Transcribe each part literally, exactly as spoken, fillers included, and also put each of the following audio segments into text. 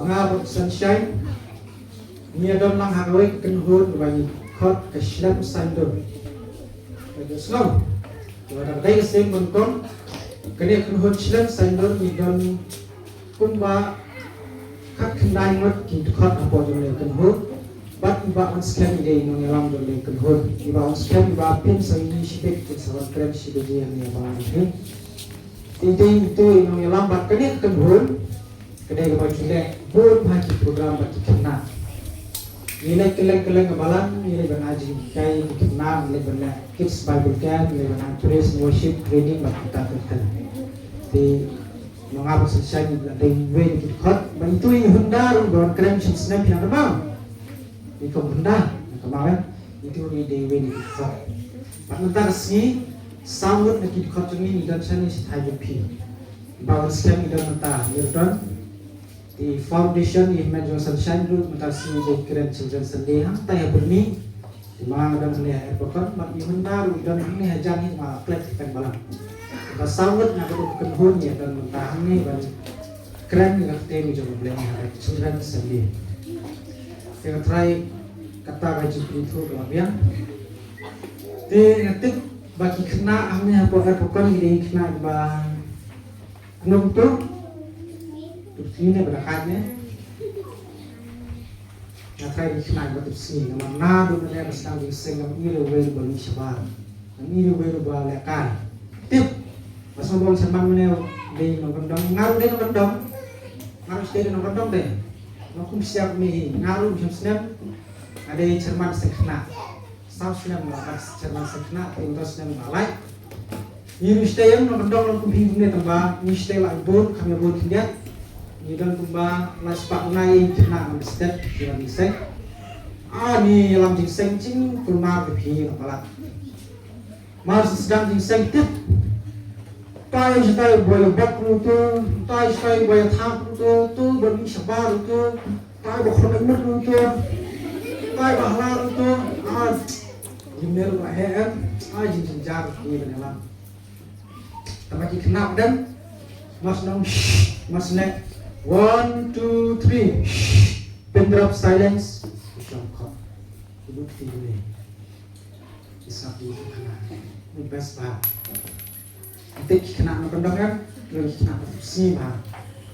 Nga bad Sunshine ngi ïa don lang ha kawei ka kynhun kaba ngi khot ka Shlem Saindur. Ka dei sngew. Kaba dang dei ka seng Bangkong. Kane ka kynhun Shlem Saindur ngi don kumba khatkhyndai ngut ki dkhot hapoh jong kane ka kynhun. Bad i Bah Onskhem i dei i nongïalam jong kane ka kynhun. I Bah Onskhem i Bah Pin sa ïohi shibit kin sa wan kren shi baje hangne ha balang jong phi. I dei itu i nongïalam bad kane ka kynhun ka dei kaba ju leh bun bha ki program bad ki khynnah. Ngi leit kylleng kylleng ka balang, ngi leit ban ai jinghikai ki khynnah, ngi leit ban leh Kids Bible Camp, ngi leit ban ai praise and worship training bad kita ter ter. Te ma nga bad Sunshine ngi la dei wei na ki dkhot, bad itu i Hunda ruh ba wan kren shisnem phi nang kynmaw. I Kong Hunda, nang kynmaw eh. Itu ruh i dei wei na ki dkhot. Bad mynta ka sngi saw ngut na ki dkhot jong ngi ngi don shane sha thaiñ jong phi. Bah Onskhem i don mynta, i don. Te foundation i hynmen jong Sunshine ruh mynta ka sngi i dei kren Children's Sunday hangtai ha Byrni. Te ma nga don hangne ha Airport Con, bad i Hunda ruh i don hangne hajan hi, ma la plet ha kane ka balang. Mynta saw ngut na ka kynhun ngi don mynta hangne ban kren ïa ka ktien jong U Blei ha Children's Sunday. Te nga tharai kata ka jingpynthoh kaba biang. Te nga tip ba ki khynnah hangne hapoh Airport Con ki dei ki khynnah kiba Nongtuh. Tip sngi ne ba da kait ne. Nga trai ki khynnah ba tip sngi namar naduh mynne ba sdang jingseng ngam i ruh wei ruh ba mih shabar. Ngam i ruh wei ruh ba lehkai. Tip. Ba sngewbha syrman mynne dei nongkyndong. Nga ruh dei nongkyndong. Nga ruh sdei dei nongkyndong dei. Nongkum siap mih hi. Nga ruh snem snem. Nga dei syrman seng khynnah. Saw snem nga la bat syrman seng khynnah, te hynriew snem nga la lait. Ngi ruh sdei ïa nongkyndong long kum hi kumne tang ba ngi sdei la bun, kham ïa bun khyndiat. Ngi don kumba lai spah nai ïa ki khynnah ngan stet ki wan seng. A ngi ïalam jingseng jingkulmar ki phi nang palat. Mar sdang jingseng tip. Tai shatai ba ïa bat ruh tu, tai shatai ba ïa thap ruh tu, tu ba ngi shabar ruh tu. Tai ba khon ai mut ruh tu. Tai ba hla ruh tu. Ah, gimner ba he em. Ah, jing jing jar ni ban lam. Tama ki khynnah dem. Mas nong shh, mas ne. One, two, three. Shh. Pin drop silence. Shong khop. Ibu ti ni. Isap ni khynnah. Ni best ba. Te ki khynnah nongkyndong em, ki khynnah ba tip sngi bha.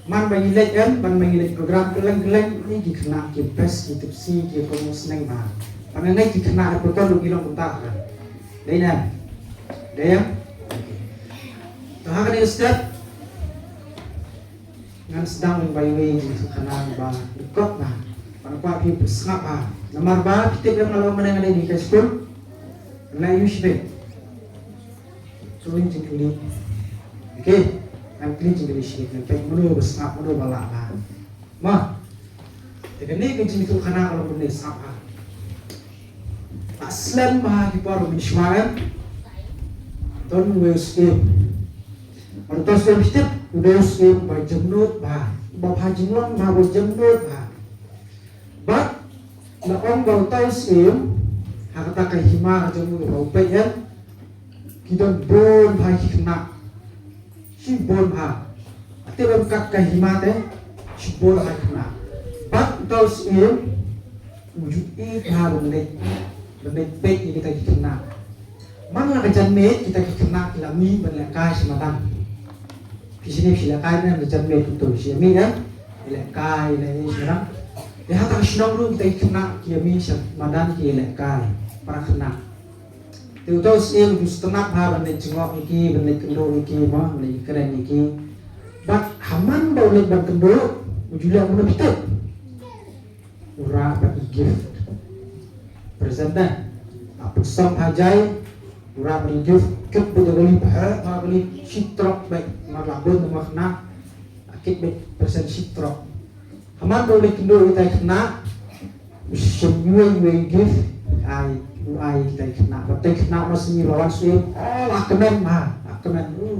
Man ba ngi leit em, man ba ngi leit program kylleng kylleng, ni ki khynnah ki best, ki tip sngi, ki promote sneng bha. Ban ngai ki khynnah Airport Con ruh ki long kumta bha. Dei ne em? Dei em? To ha kane ka step ngan sdang lyngba iwei i jingïathuhkhana ba dkot bha. Ban kwah phi sngap bha. Namar ba phi tip em, nga la ong mynne nga dei nonghikai skul. Nga la ïohi shibit. Kylli jingkylli. Okay. Ngan kylli jingkylli shibit, ngan peit mano ba sngap, mano ba lah bha. Mo. Te kane ka jingïathuhkhana ka long kumne, sngap bha. La slem bha ki por mynshuwa em. Don uwei u syiem. Bad uta u syiem, phi tip, u dei u syiem ba jemnud bha. Ba bha jinglong bha, ba jemnud bha. Bad la ong ba uta u syiem, ha kata ka hima jong u ba u peit em, ki don bun bha ki khynnah. Shibun bha. Te ban kat ka hima te, shibun bha ki khynnah. Bad uta u syiem u ju ïeit bha ban leit, ban leit peit ïa kita ki khynnah. Man la ka janmiet kita ki khynnah ki la mih ban lehkai sha madan. Phi shane phi lehkai ne, la janmiet kumto, shi mih ne, lehkai, lehkai sha madan. Te ha kata ka shnong ruh kita ki khynnah ki mih sha madan ki lehkai, para khynnah. Te uta u syiem u sngewtynnat bha ban leit jngoh ïa ki, ban leit kynduh ïa ki, mo, ban leit kren ïa ki. Bad ha man ba u leit ban kynduh, u ju leh kumno phi tip? U rah bad i gift. Present da. Ha pynsong ha jai, u rah bad i gift, kit bad i kali, bha, bha kali, shi trok bad, mar la bun, mar khynnah, kit bad present shi trok. Ha man ba u leit kynduh ïa kita ki khynnah, u shim iwei iwei i gift, ai, u ai ïa kita ki khynnah. Bad kita ki khynnah ma sngewbha wan shuh, oh, la kmen bha, la kmen, uh.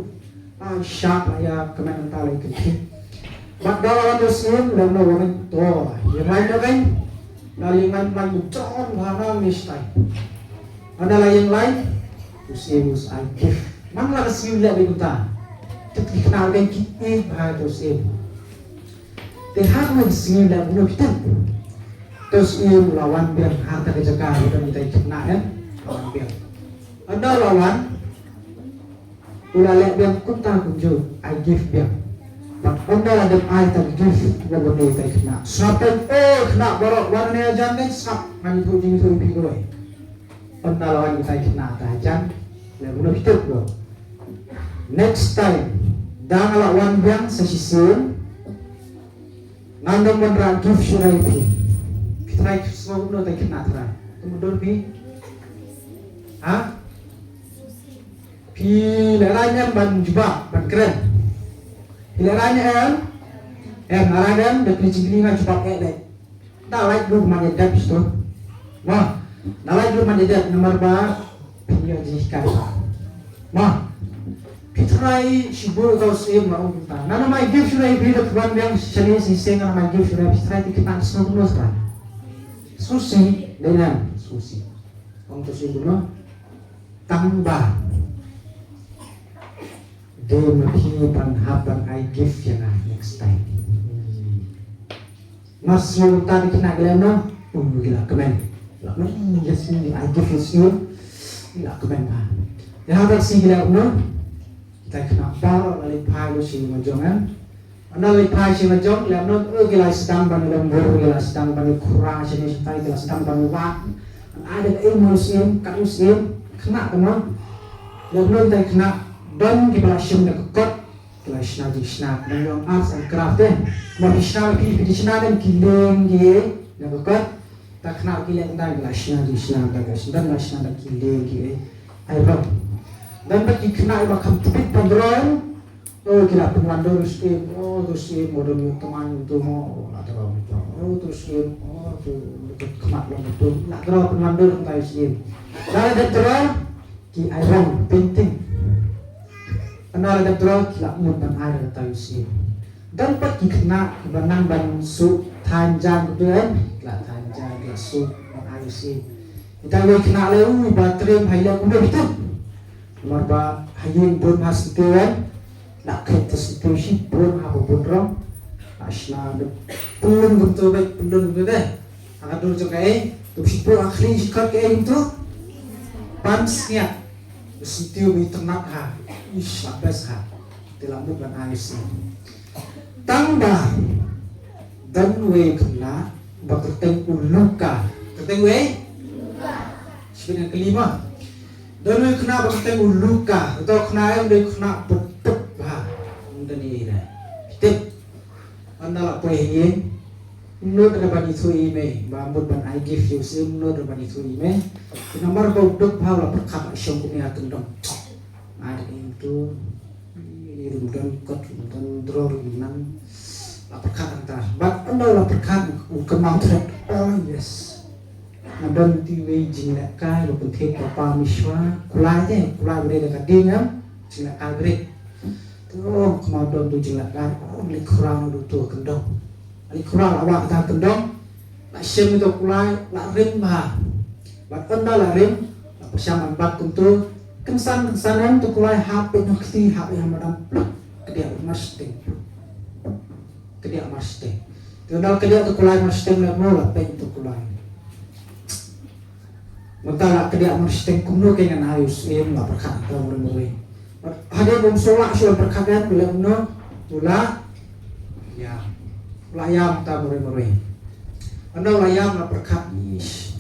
Ai, shap la ïa kmen nangta la ïa kynthih. Bad da la wan u syiem, la ong noh wan to, ïa ngai noh ngai. La ïa ngai ngai mu jong bha na ngi stai. Bad da la ïa ngai, u syiem u sa ai gift. Man la ka syiem leh bad kumta. Te ki khynnah ngai ki ïeit bha ïa u syiem. Te ha kane ka sngi leh kumno phi tip? To Syiem u la wan biang ha kata ka jaka ba don kita ki khynnah, em? U la wan biang. Ynda u la wan, u la leh biang kumta kumjuh, ai gift biang. Bad ynda la dep ai ta gift, u la wan ïa kita ki khynnah. Sngap, o khynnah baroh, wan ne jan ne sngap, ngan ïathuh jingïathuh ïa phi kawei. Ynda la wan kita ki khynnah ta jan, leh kumno phi tip? Next time, da nga la wan biang sa shisien, ngan ym wanrah gift shuh ïa phi. Phi trai, phi sngew kumno kita ki khynnah trai? Kumno don phi? Ha? Phi lehraiñ em ban jubab, ban kren? Phi lehraiñ em? Em, lehraiñ em, da phi jingkylli nga jubab eh leh. Da lait ruh man ïa dep shuh. Mo, da lait ruh man ïa dep namar ba phi ïoh jinghikai. Mo, phi trai shibun, to Syiem la ong kumta. Ngan ym ai gift shuh ïa phi, da phi wan biang shane shisien, ngan ym ai gift shuh ïa phi. Trai, te ki khynnah sngew kumno trai? Sngewsih, dei ngan sngewsih. Ong to Syiem kumno? Tang ba dei ma phi ban hap ban ai gift ïa nga next time. Mar shu ong ta, ki khynnah ki leh kumno? U, ki la kmen. La kmen, yes, ai gift, yes, you. Ki la kmen ha. Ïa ha ka sngi ki leh kumno? Kita ki khynnah baroh la leit phai lut sha ïing la jong, em? Ynda leit phai sha ïing la jong, leh kumno? Eh, ki la sdang ban lem bor, ki la sdang ban khura shane shatai, ki la sdang ban wad. Ai da kaei mo Syiem, kaei Syiem? Khynnah kumno? Leh kumno kita ki khynnah? Don kiba la shim da ka kot, ki la shna jingshna, ngan ong arts and craft, eh. Mo, phi shna, phi, phi shna, don ki leng ki, da ka kot. Ta khynnah ki leh kumta, ki la shna jingshna da ka, don la shna da ki leng ki, eh, ai rong. Don pat ki khynnah ba kham tbit ban rong. Oh, ki la pynwan dur u Syiem, oh, to Syiem, mo don u tmaiñ uto mo, oh, la tyrwa uto, oh, to Syiem, oh, to, to khmat long uto, la tyrwa pynwan dur kumta u Syiem. La dep tyrwa, ki ai rong, painting. Ynda la dep tyrwa, ki la mut ban ai da kata u Syiem. Don pat ki khynnah kiba nang ban suh thaiñ jaiñ, kumto em, ki la thaiñ jaiñ, ki la suh ban ai u Syiem. Ita iwei i khynnah leh, u, iba triem ha i leh kumto, kumto. Namar ba ha ïing bun ha syntiew, em, la khet ta syntiew shibun ha ba bun rong. La shna da pynlun kumto, bad pynlun kumto de. Ha ka dur jong kaei, to phi shu pyrkhat, shi khot kaei kumto? Pansngiat. Syntiew ba itynnat ha. Ish, la best ha. Te la mut ban ai u Syiem. Tang ba don uwei u khynnah ba kyrteng u Luka. Kyrteng uwei? Luka. Shibit ngan kylli mo. Don uwei u khynnah ba kyrteng u Luka. Uto u khynnah em, dei u khynnah ba duk bha. Ym don ei ei. Tip. Ynda la poi ha ïing, ym nud re ban ithuh ïa i mei ba mut ban ai gift ïa u Syiem, ym nud re ban ithuh ïa i mei. Namar ba u duk bha, u la pyrkhat, la shong kumne ha kyndong. Ai da ïing tu, ïa rum don kot, rum don drawer, rum nan. La pyrkhat hangta. Bad ynda u la pyrkhat, u kynmaw thret. Oh yes. Nga don te iwei i jinglehkai ba pynthik papa mishwa, kulai te, kulai ba dei da ka dieng, em, jinglehkai ba rit. Te, oh, kynmaw don te u jinglehkai, oh, leit khraw noh da uto ha kyndong. Leit khraw, la wah kata ha kyndong, la shem ïa uto u kulai, la rim bha. Bad ynda la rim, la pyrshang ban bat kumto, kynsan kynsan, em, uto u kulai hap peit noh kti, hap ïa ha madan, pluk, kdiah marshiteng. Kdiah marshiteng. Te ynda la kdiah uto u kulai marshiteng, leh kumno? La peit uto u kulai. Mynta la kdiah marshiteng, kumno kein ngan ai u Syiem, la pyrkhat hangta marwei marwei. Bad hadien ba um shu lah shuh ban pyrkhat, em, u leh kumno? U la ïam. U la ïam hangta marwei marwei. Ynda u la ïam, la pyrkhat, ish,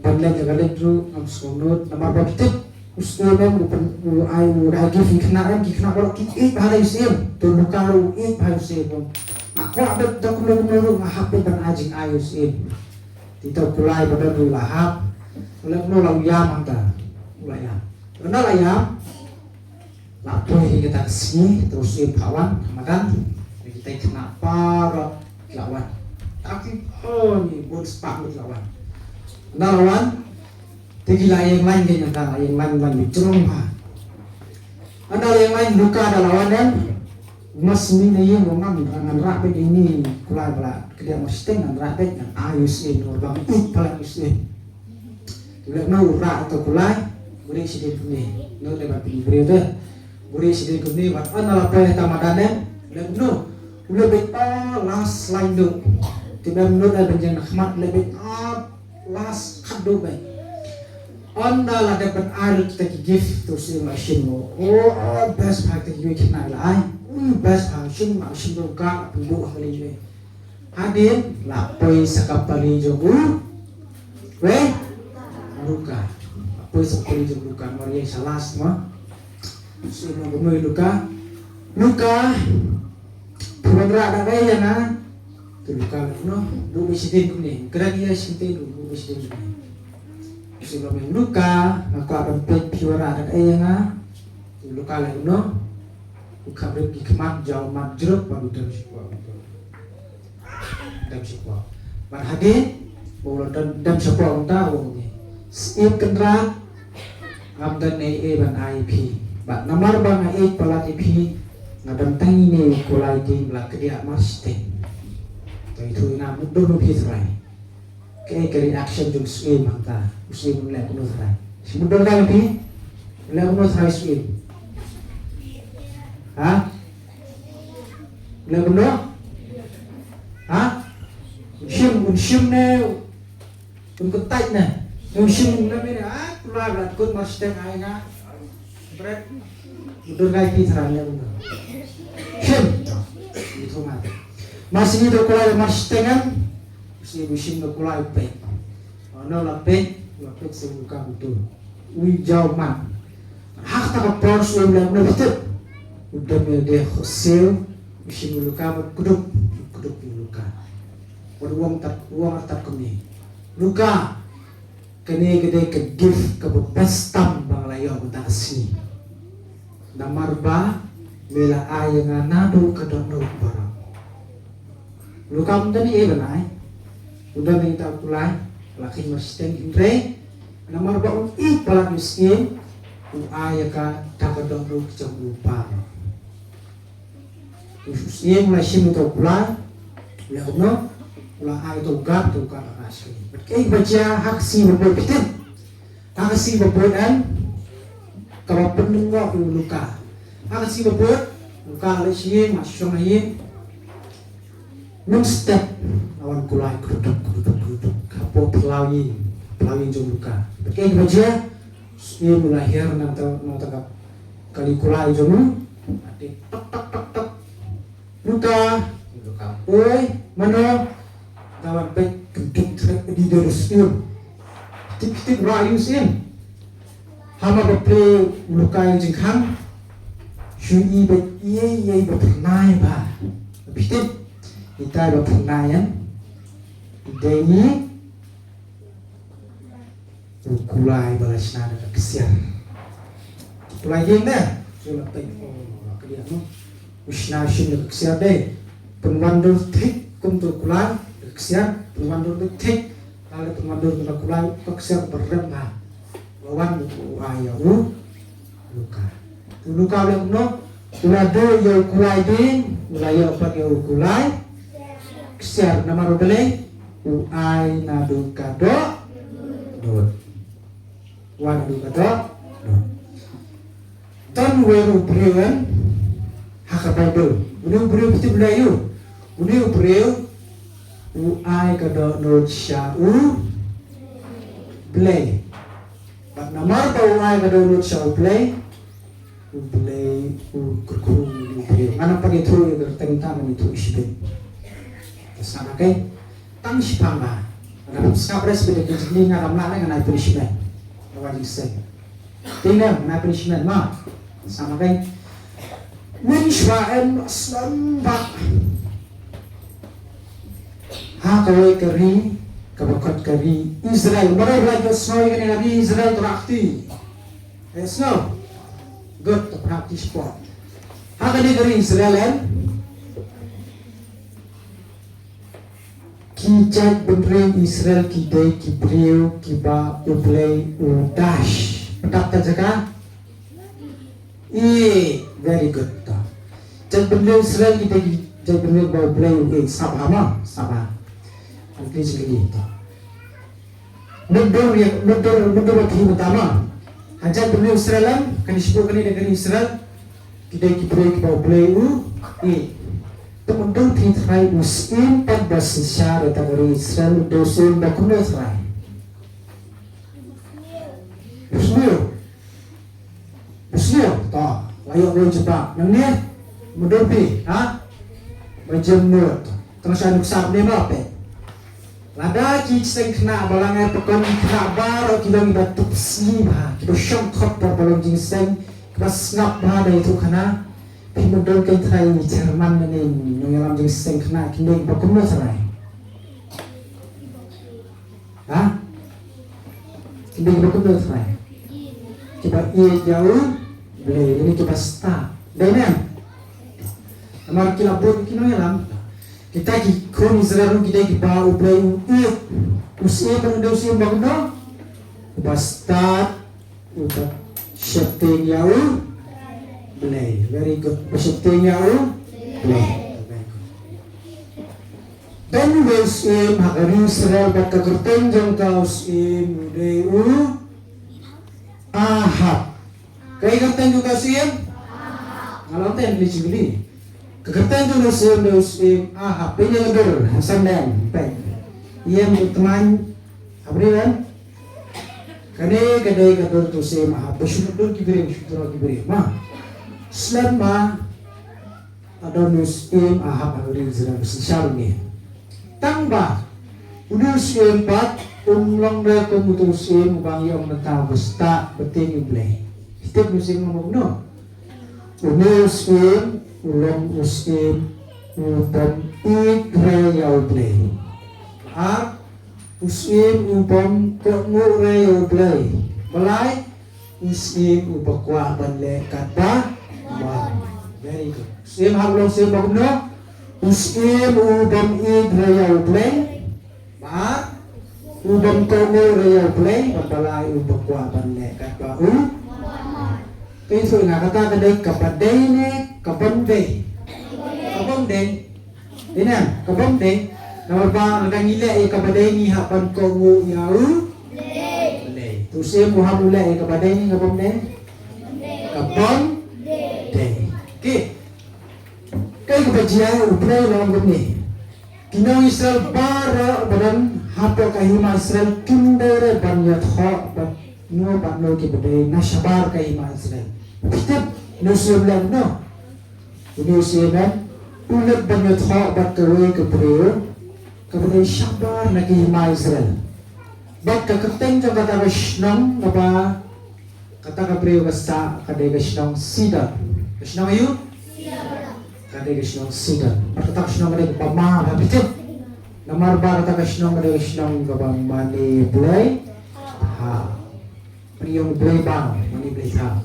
ban leit ïa ka leit ruh ngam sngewnud, namar ba tip u Syiem em, u pyn-, u ai, u da ai gift ïa ki khynnah em, ki khynnah baroh ki ïeit bha ïa u Syiem. Te u Luka ruh u ïeit bha ïa u Syiem. Nga kwah beit, da kumno kumno ruh nga hap beit ban ai jingai ïa u Syiem. Te uto u kulai ba don ruh u la hap. Leh kumno? La u ïam hangta. U la ïam. Ynda la ïam, la poi ha kata ka sngi, te u Syiem phah wan ha madan. Kita ki khynnah baroh ki la wan. Te ki, oh, ni bun spah ngut ki la wan. Ynda la wan, te ki la ïeng lain, ki ïeng lain, lain ba jrong bha. Ynda la ïeng lain, Luka da la wan, em. Mas mih na ïing, u ong, ngan rah beit ïa ine i kulai ba la kdiah marshiteng, ngan rah beit, ngan ai ïa u Syiem, namar ba nga ïeit palat ïa u Syiem. Te leh kumno? U rah uto u kulai, buhrieh shadien kumne. Ym dei ban pynbriew te. Buhrieh shadien kumne, bad ynda la poi ha kata ka madan, em, leh kumno? U leh beit, oh, last line duh. Te bym nud ai ban ïeng na khmat, leh beit, oh, last khatduh beit. Ynda la dep ban ai lut kita ki gift, to u syiem la shim noh. Oh, oh, best bha kita ki gift, khynnah la ai. Oh, best bha, shim, shim ruh ka, pynbuh ha ka lieng. Hadien la poi sa ka pali jong u. Wei? Luka. La poi sa ka pali jong u Luka, namar ïa sa last ma. Sa ïa ka mei Luka. Luka. Phi wanrah da kaei ïa nga? Te u Luka leh kumno? Buh beit shadien kumne. Kren ïa shadien, buh beit shadien kumne. Sa ïa ka mei Luka, nga kwah ban peit phi wanrah da kaei ïa nga? Te u Luka leh kumno? U khapbrip ki khmat, jaw mat jrop bad u dem shapoh. Dem shapoh. Bad hadien ba u la don dem shapoh, mynta u ong ne, Syiem Kynrad, ngam don ei ei ban ai ïa phi. Bad namar ba nga ïeit palat ïa phi, nga don tang ine u kulai dieng ba la kdiah marshiteng. To ïathuh ïa nga, mutdur ma phi trai. Kaei ka reaction jong u syiem hangta? U syiem u leh kumno trai? Mutdur ïa phi? U leh kumno trai u syiem? Ha? Leh kumno? Ha? Un shim, un shim ne un kyntait ne? Un shim ne, mane, ah, kulai ba la kut marshiteng ai nga. Bret. Mutdur ïa phi trai, leh kumno? Shim. Ïathuh ma. Mar shu ïoh kulai marshiteng em? Shu ïoh shim kulai, peit. Haba la peit, la peit sa u Luka kumto. U jaw mat. Ha kata ka por u syiem u leh kumno phi tip? U dem ïalade khohsiew, u shim u Luka bad kdup, kdup u Luka. Bad u ong tad, u ong tad kumne, Luka, kane ka dei ka gift kaba best tam ba nga la ïoh mynta ka sngi. Namar ba me la ai ïa nga naduh ka dohnud baroh. Luka um don ei ei ban ai. U don ïa uta u kulai, la kheiñ marshiteng, hynrei namar ba u ïeit palat ïa u syiem, u ai ïa ka da ka dohnud jong u baroh. U syiem u la shim uta u kulai, u leh kumno? U la ai uta u gad, uta u gad u la rah sha ka lieng. Bad kaei kaba jia ha ka sngi ba bud, phi tip? Ha ka sngi ba bud em, kaba pynlyngngoh ïa u Luka. Ha ka sngi ba bud, u Luka u leit sha ïing, u shong ha ïing. Mynstep la wan u kulai, krutuk, krutuk, krutuk, hapoh phyllaw ïing, phyllaw ïing jong u Luka. Bad kaei kaba jia? U syiem u la hiar na uta, na uta ka kali kulai jong u. Tok, tok, tok, tok. Luka, Luka. Oi, mano? Nga wan peit, kynduh trep ïa u dei u syiem. Tip, tip, rah ïa u syiem. Ha ma ba plie u Luka ïa ka jingkhang, shu i beit ei ei ba phyrnai bha. Phi tip, itai ba phyrnai em? Dei ni u kulai ba la shna da ka ksiar. Kulai dieng ne? Shu la peit, oh, la kdiah noh. U shna shisien da ka ksiar de. Pynwandur thik kumto u kulai da ka ksiar, pynwandur thik. Lada pynwandur da ka kulai, ka ksiar ba rem bha. Ba wan u ai ïa u Luka. U Luka u leh kumno? U la duh ïa u kulai dieng, u la ïoh pat ïa u kulai ksiar, namar balei? U ai naduh ka dohnud. Wan naduh ka dohnud. Don uwei u briew em, ha ka Baibl. Une u briew phi tip u leh aiu? Une u briew u ai ka dohnud sha U Blei. Bad namar ba u ai ka dohnud sha U Blei, U Blei u kyrkhu ïa une u briew. Ngan ym pat ïathuh ïa ka kyrteng, tang ngan ïathuh shibit. Te sngap, okay? Tang shiphang ba. Lada phim sngap re, sngap re, ka jingkylli, nga ram lah ne ngan ai punishment. Nga wan jingseng. Te ne, ngan ai punishment ma. Sngap, okay? Mynshuwa em, la slem bha ha kawei ka ri kaba khot ka ri Israel. Baroh ba la ïohsngew ïa kane ka ri Israel, to rah kti. Ïohsngew? Good, to rah kti spot. Ha kane ka ri Israel em, ki jaitbynriew Israel ki dei ki briew kiba U Blei u dash. Pynthut ta jaka? Ïeit, very good to. Jaitbynriew Israel ki dei ki jaitbynriew ba U Blei u ïeit, sngap bha ma, sngap bha. Ang ki jingkylli to. Mutdur ïa, mutdur, mutdur ba phi mynta ma. Ha jaitbynriew Israel em, kane shipor kane dei ka ri Israel. Ki dei ki briew kiba U Blei u ïeit. Te mut Phi Trai, u syiem pat ba synshar ïa ka ri Israel u dei u syiem ba kumno Trai? U sniew. U sniew. To, la ïoh ruh jubab. Nangne, mudui phi, ha? Ba jem mut. Tang sha nuksa ne ma phi. Lada ki seng khynnah ba la ngai pakon, ki khynnah baroh ki long kiba tip sngi bha, kiba shongkot por ba long jingseng, kiba sngap bha da ïathuh khana. Phi mut don kein Trai, chairman ne nongïalam jingseng khynnah, ki dei kiba kumno Trai? Ha? Ki dei kiba kumno Trai? Kiba ïeit ïa U Blei, lane kiba stad. Dei ne em? Namar ki la bud ki nongïalam. Kita ki khun Israel ruh ki dei kiba U Blei u ïeit. U syiem ruh u dei u syiem ba kumno? Uba stad, uba sheptieng ïa U Blei. Very good. Uba sheptieng ïa U Blei. Very good. Don uwei u syiem ha ka ri Israel bad ka kyrteng jong ka u syiem u dei u Ahab. Kaei ka kyrteng jong ka u syiem? Nga la ong te lei jingkylli. Ka kyrteng jong u syiem u dei u syiem Ahab. Peit ïa ka dur ha sandem, peit. Ïem u tmaiñ ha briew em. Kane ka dei ka dur jong u syiem Ahab. Ba shu dur ki briew, shu dur ki briew. Ma. Slem ma. Ka don u syiem Ahab ha ka ri Israel ba synshar ïa une. Tang ba une u syiem pat um long re kum uto u syiem uba ngi ong mynta uba stad ba tieng U Blei. Phi tip une u syiem long ba kumno? Une u syiem u long u syiem u bym ïeit re ïa U Blei. Ar u syiem u bym kohnguh re ïa U Blei. Balei? U syiem uba kwah ban leh katba mon. Very good. U syiem Ahab u long syiem ba kumno? U syiem u bym ïeit re ïa U Blei. Bad u bym kohnguh re ïa U Blei, bad balei? Uba kwah ban leh katba u. Te shu ïa nga, kata ka dei kaba dei ne ka bym dei? Ka bym dei. Dei ne em? Ka bym dei. Namar ba lada ngi leh ïa kaba dei ngi hap ban kohnguh ïa U Blei. Te u syiem u hap u leh ïa kaba dei ne ka bym dei? Ka bym dei. Okay. Kaei kaba jia? U Blei u la ong kumne. Ki nong Israel baroh ba don hapoh ka hima Israel kim dei re ban ïathoh ba no ba no kiba dei na shabar ka hima Israel. Phi tip une u syiem u leh kumno? Une u syiem u leit ban ïathoh bad kawei ka briew kaba dei shabar na ka hima Israel. Bad ka kyrteng jong kata ka shnong kaba kata ka briew ka sah ka dei ka shnong Sidon. Ka shnong aïu? Ka dei ka shnong Sidon. Bad kata ka shnong ka dei kaba ma bha, phi tip. Namar ba kata ka shnong ka dei ka shnong kaba mane blei thaw. Pynïeng blei bang, mane blei thaw.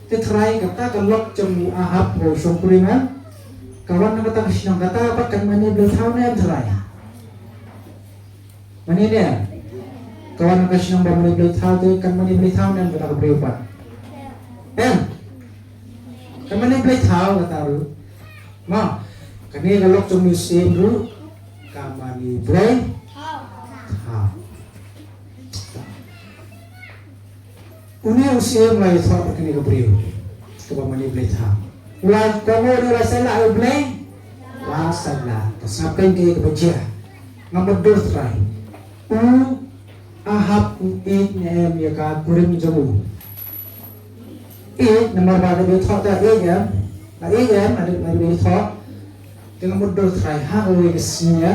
Te Trai, kata ka lok jong u Ahab, u shongkurim, ka wan na kata ka shnong, kata pat kan mane blei thaw ne em Trai? Mane ne em? Ka wan na ka shnong ba mane blei thaw te kan mane blei thaw ne em kata ka briew pat? Em? Kan mane blei thaw kata ruh. Ma, kane ka lok jong u syiem ruh ka mane blei thaw. Une u syiem u la ïathoh bad kane ka briew kaba mane blei thaw. U la kohnguh ne u la sngewlah ïa U Blei? U la sngewlah. Te sngap kein kaei kaba jia. Nga mutdur Trai. U Ahab u ïeit ne em ïa ka kurim jong u? Ïeit, namar ba da ïathoh te ïeit em. La ïeit em, la ïathoh. Te nga mutdur Trai, ha kawei ka sngi,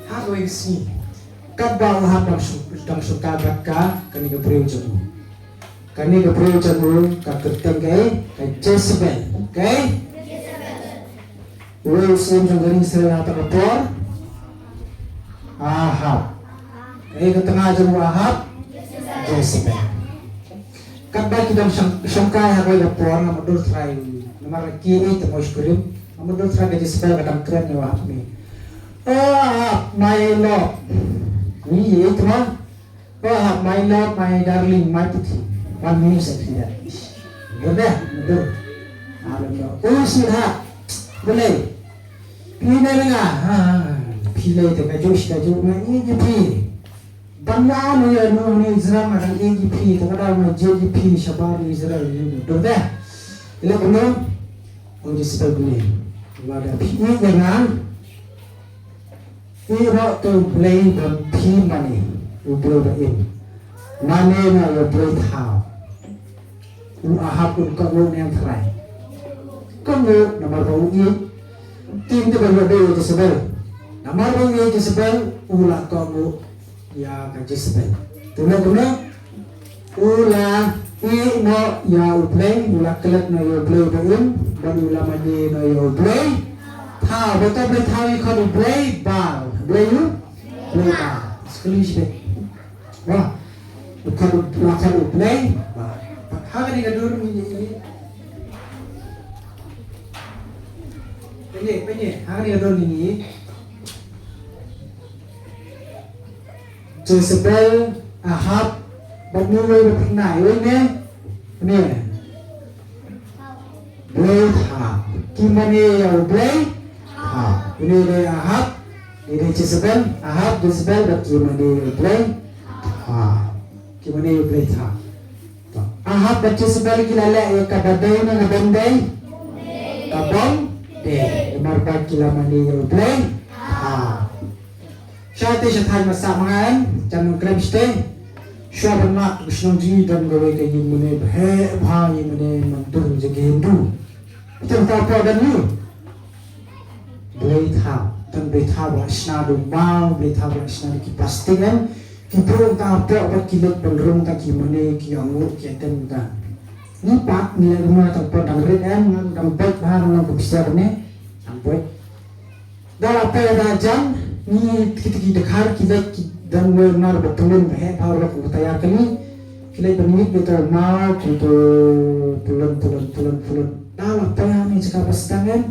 ha kawei ka sngi, katba u Ahab dang shong, dang shongkai bad ka, kane ka briew jong u. Kane ka briew jong u ka kyrteng ka, ka Jezebel. Kaei? Uwei u syiem jong ka ri Israel ha kata ka por? Ahab. Kaei ka tnga jong u Ahab? Jezebel. Katba ki dang shong, shongkai ha kawei ka por, nga mutdur Trai. Namar ki ïeit te mo shkurim. Nga mutdur Trai, ka Jezebel ka dang kren ïa u Ahab ne. Oh Ahab, my love. Ïeit mo. Oh Ahab, my love, my darling, my pretty. One minute, I see that. Mutdur de, mutdur. Ahab, oh sweetheart. Balei? Phi ïeit ïa nga? Ha, phi leh te kajuh shi kajuh, nga ïeit ïa phi. Ban ïa no ïa no ne Israel, nga dang ïeit ïa phi, te ka daw nga jied ïa phi shabar Israel, ïeit ïa phi. Dur te. Ila kumno? Ong Jezebel kumne. Lada phi ïeit ïa nga, ïehnoh ïa U Blei ba phi mane, U Blei ba im. Mane noh ïa U Blei thaw. U Ahab un kohnguh ne em trai? Kohnguh namar ba u ïeit. Te ïa u ba u ïeit ïa Jezebel. Namar ba u ïeit ïa Jezebel, u la kohnguh ïa ka Jezebel. Te lok kumno? U la ïehnoh ïa U Blei, u la klet noh ïa U Blei ba im, bad u la mane noh ïa U Blei thaw. Ba uto U Blei thaw u khot U Blei Baal. Blei u? Blei Baal. Skali shibit. Wah. U khot, u khot U Blei Baal. Ha kane ka dur ngi, ngi, ngi. Pynïaid, pynïaid. Ha kane ka dur ngi, ngi. Jezebel, Ahab, bad uwei ba pynïaid, uwei ne? Une. Blei thaw. Ki mane ïa U Blei thaw. Une dei Ahab, une dei Jezebel, Ahab, Jezebel, bad ki mane ïa U Blei thaw. Ki mane ïa U Blei thaw. Ahab bad Jezebel ki la leh ïa kaba dei ne kaba ym dei? Kaba ym dei. Namar ba ki la mane ïa U Blei thaw. Sha te sha thaiñ ma sah ma nga em, jan nang krem shatei. Shuwa ban lap ka shnong jong ngi don kawei ka ïing mane ba heh bha, ïing mane mynta jong ki Hindu. Te mynta poi don ïa u Blei thaw, don Blei thaw ba la shna da u maw, Blei thaw ba la shna da ki plastik em. Ki briew mynta poi bad ki leit ban rung ta ki mane, ki ïangnguh ki ïatem ta. Ngi pat ngi leh kumno, tang poi dang rit em, dang beit bha, dang long kumsia kane, dang beit. Da la poi da jan, ngi kiti ki dkhar ki leit ki dang wei nar ba pynlun ba heh bha, ba la kum ka tayar kali. Ki leit ban ngit beit u maw, ki to pynlun, pynlun, pynlun, pynlun. Da la poi ha kane jaka ba sdang em.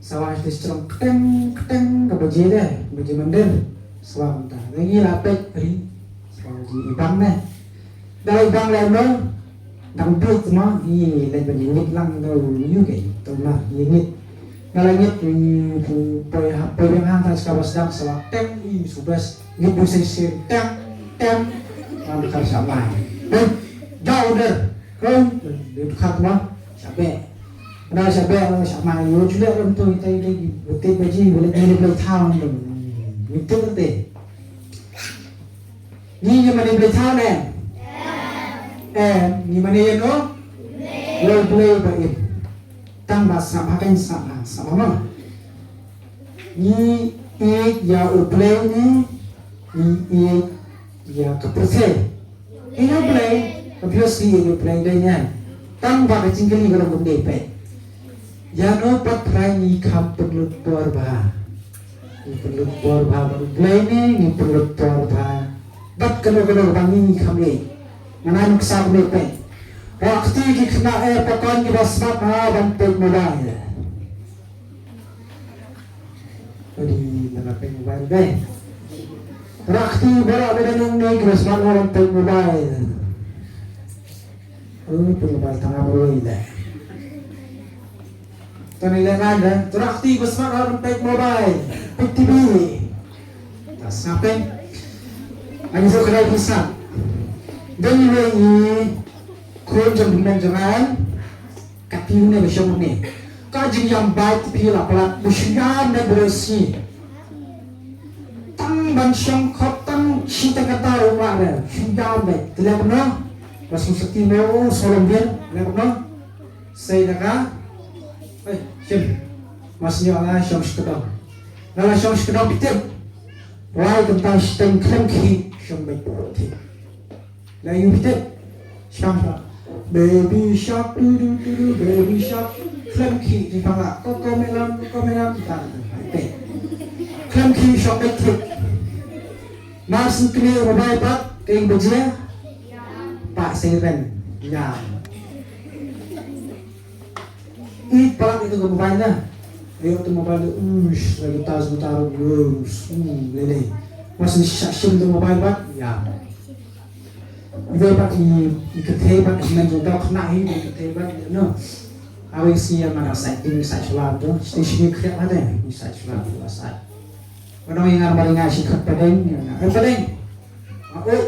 Sawa te strong kteng kteng ka baje de, baje mandir. Sawa mynta. Ngi la peit ri. Sawa ji ibang ne. Da la ibang leh no. Dang bit ma, i leh ba ngit lang no yu ke. To na ngit. Da la ngit, i poi ha, poi hang ta ska ba sdang sawa teng i subes. Ngit bu sing sing teng teng. Ngan kar sa mai. Dei, da order. Kau, dei khat ma. Sa be. Nda sha beh, sha mai, ïa u juliah lam tu, ita ita ki betit baji, boleh ngi Blei thaw lam tu. Ngi tu kete. Ngi ngi mane Blei thaw ne? Em, ngi mane ïa no? Ïa U Blei ba im. Tang ba sngap ha kan sngap ha, sngap ha. Ngi ïeit ïa U Blei ne, ngi ïeit ïa ka pyrthei? Ïeit ïa U Blei, obviously ïeit ïa U Blei dei ngan. Tang ba ka jingkylli ka long kumne peit. Ïa no pat trai ngi kham pynlut por bha? Ngi pynlut por bha bad U Blei ne ngi pynlut por bha bad kano kano kaba ngi kham ïeit? Ngan ai nuksa kumne peit. Rakti ki khynnah eh pakon kiba smat bha ban peit mobile. Odi, nang peit mobile dei. Rakti baroh ba dang nang kiba smat bha ban peit mobile. Oh, peit mobile tang marwei dei. Tang ïa ngan dei. Rakti ba smat bha ban peit mobile. Peit T V. Ta sngap peit. Ani so khlaiñ pisa. Dei wei i khun jong u hynmen jong nga. Ka phi une ba shong une. Ka jingïam bad phi la palat ba shu ïam ne ba shu. Tang ban shong khop tang shi ta kata u ma re. Shu ïam bad. Te leh kumno? Ba shu sati mo, oh, solom bien. Leh kumno? Sei da ka. Ei, shim. Mas nyo la shong shi kdong. La la shong shi kdong phi tip. Lai kumta shi teng khlem khih shong bad. Phi tip. La ïohi te. Shang shang. Baby shark, doo doo doo doo, baby shark. Khlem khih, jingpang la. Cocomelon, cocomelon, tang. Te. Khlem khih, shong beit khih. Mar shu knieh mobile pat, ka ïing ba jia. Pat siren. Ïa. Ïeit palat ïa ka mobile na. Ïa ka mobile na, uish, lagi tas gutar, uish, hmm, lei lei. Mas ni shah shim ka mobile bad, ïa. Ïa bad i, i kynthei bad, i men jong ka khynnah hi, i kynthei bad, ïa, no. Awi si ïa mana sai, i sai shulam tu, station i kriak bad, i sai shulam tu, sai. Ka nong i ngan bad i ngan shi khat padeng, ïa na. Eh, padeng. Ah, oh.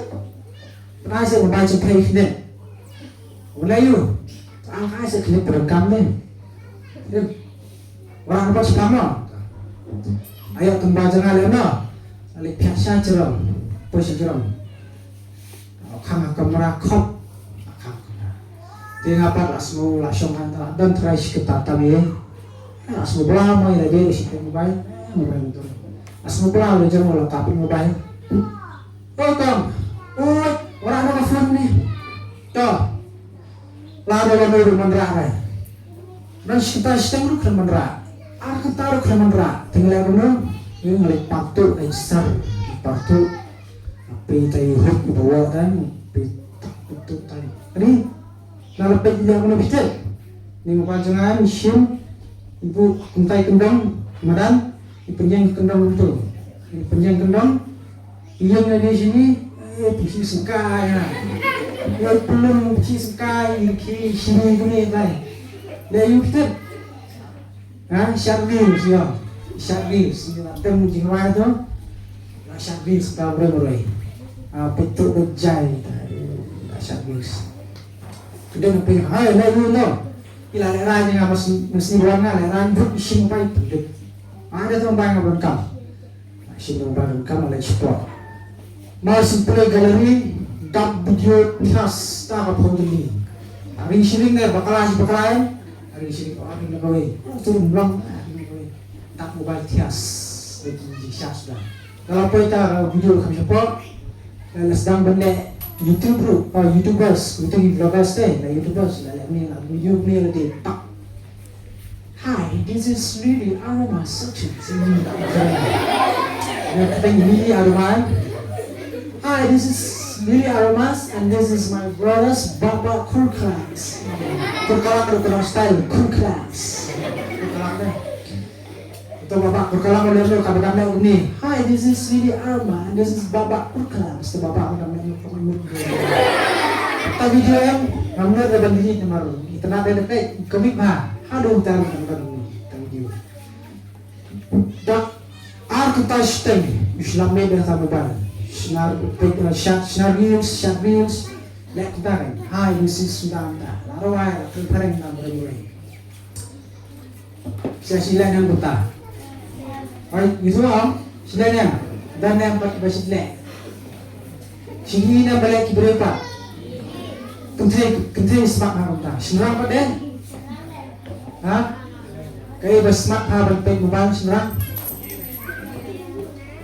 Pynai sa mobile jong phi khyndiat. Ula yu. Ang ka sa klik program ne. Yu. Wara ka bad sha pang mo. Ayo tang ba jong nga leh no. Leh pia sha jrong. Poi sha jrong. Khang ha kamra khop. Khang kamra. Te nga pat la sngew la shong hangta don trai shi kata tam ye. La sngew bla mo ïa la dei shi ka mobile. Mobile tu. La sngew bla la jong la tap mobile. Oi kong. Oi, wara no ka phone ni. To. La da la no ruh man rah re. Nan shita shiteng ruh khlem man rah. Ar kata ruh khlem man rah. Teng leh ruh no. Ngi ngalek patu ai sar. Patu. Ape tai hut bawa dan. Ape tak patu tai. Ani. Na la pek dia mana bitet. Ni muka jangan shim. Ibu kuntai kendong. Madan. Ipynjeng kendong tu. Ipynjeng kendong. Ïeng na dei shini, eh, pynshi sengkai na. Ïa pelum pynshi sengkai, ïa ki shini kuni bai. Dei ïu pyntet. Ha, sharp views ïa. Sharp views ïa, tem jingrwai tu. Na sharp views ta broi broi. Ah, petuk bejai ta. Na sharp views. Kedeng ping, hai, na ïu no. Ila lera jinga mas, mas ni wan na lera nduk isin bai pyndet. Ada tu bai ngabon kam. Shin dong ba dong kam leh sport. Mar shu play gallery, dap video thias ta ka phone jong ngi. Ari shiling ne bakla shi bakla eh. Ari shiling ko ari na kawei. Tu rum long ari na kawei. Dap mobile thias. Lagi di shas dah. Kalau poi ta video kam shapo. Leh sdang ban leh YouTube ruh, oh, YouTubers, YouTube vloggers te, leh YouTubers, leh leh ni, leh video ni leh di tak. Hi, this is Lily Aroma Section. Sini tak keren. Leh kata Lily Aroma. Hi, this is Lily Aromas and this is my brother's Baba Cool Class. Cool Class, Cool Class style, Cool Class. Cool Class deh. Ito Baba Kurkalam ulit lo ka badam na uni. Hi, this is Lily Arma and this is Baba Kurkalam. Ito Baba badam na uni. Ta video em ngamno da ban delete namar internet da kai komik ba. Hadu tar ban ban uni ta video. Da ar kata shiteng islam me da ta mobile. Shnar pek shot shnar reels shot reels. Lek ta kan. Hi, this is Sudanta. Laro ai la kan pareng na mobile. Sha shi leh nang kumta. Oi, ngi sngewbha ong shi leh nang. Dan nang pat ba shi leh. Shi ngi nang ba leh ki briew pat. Kynthei kynthei smat ha kumta. Shynrang pat dei. Ha? Kaei ba smat ha ban peit mobile shynrang.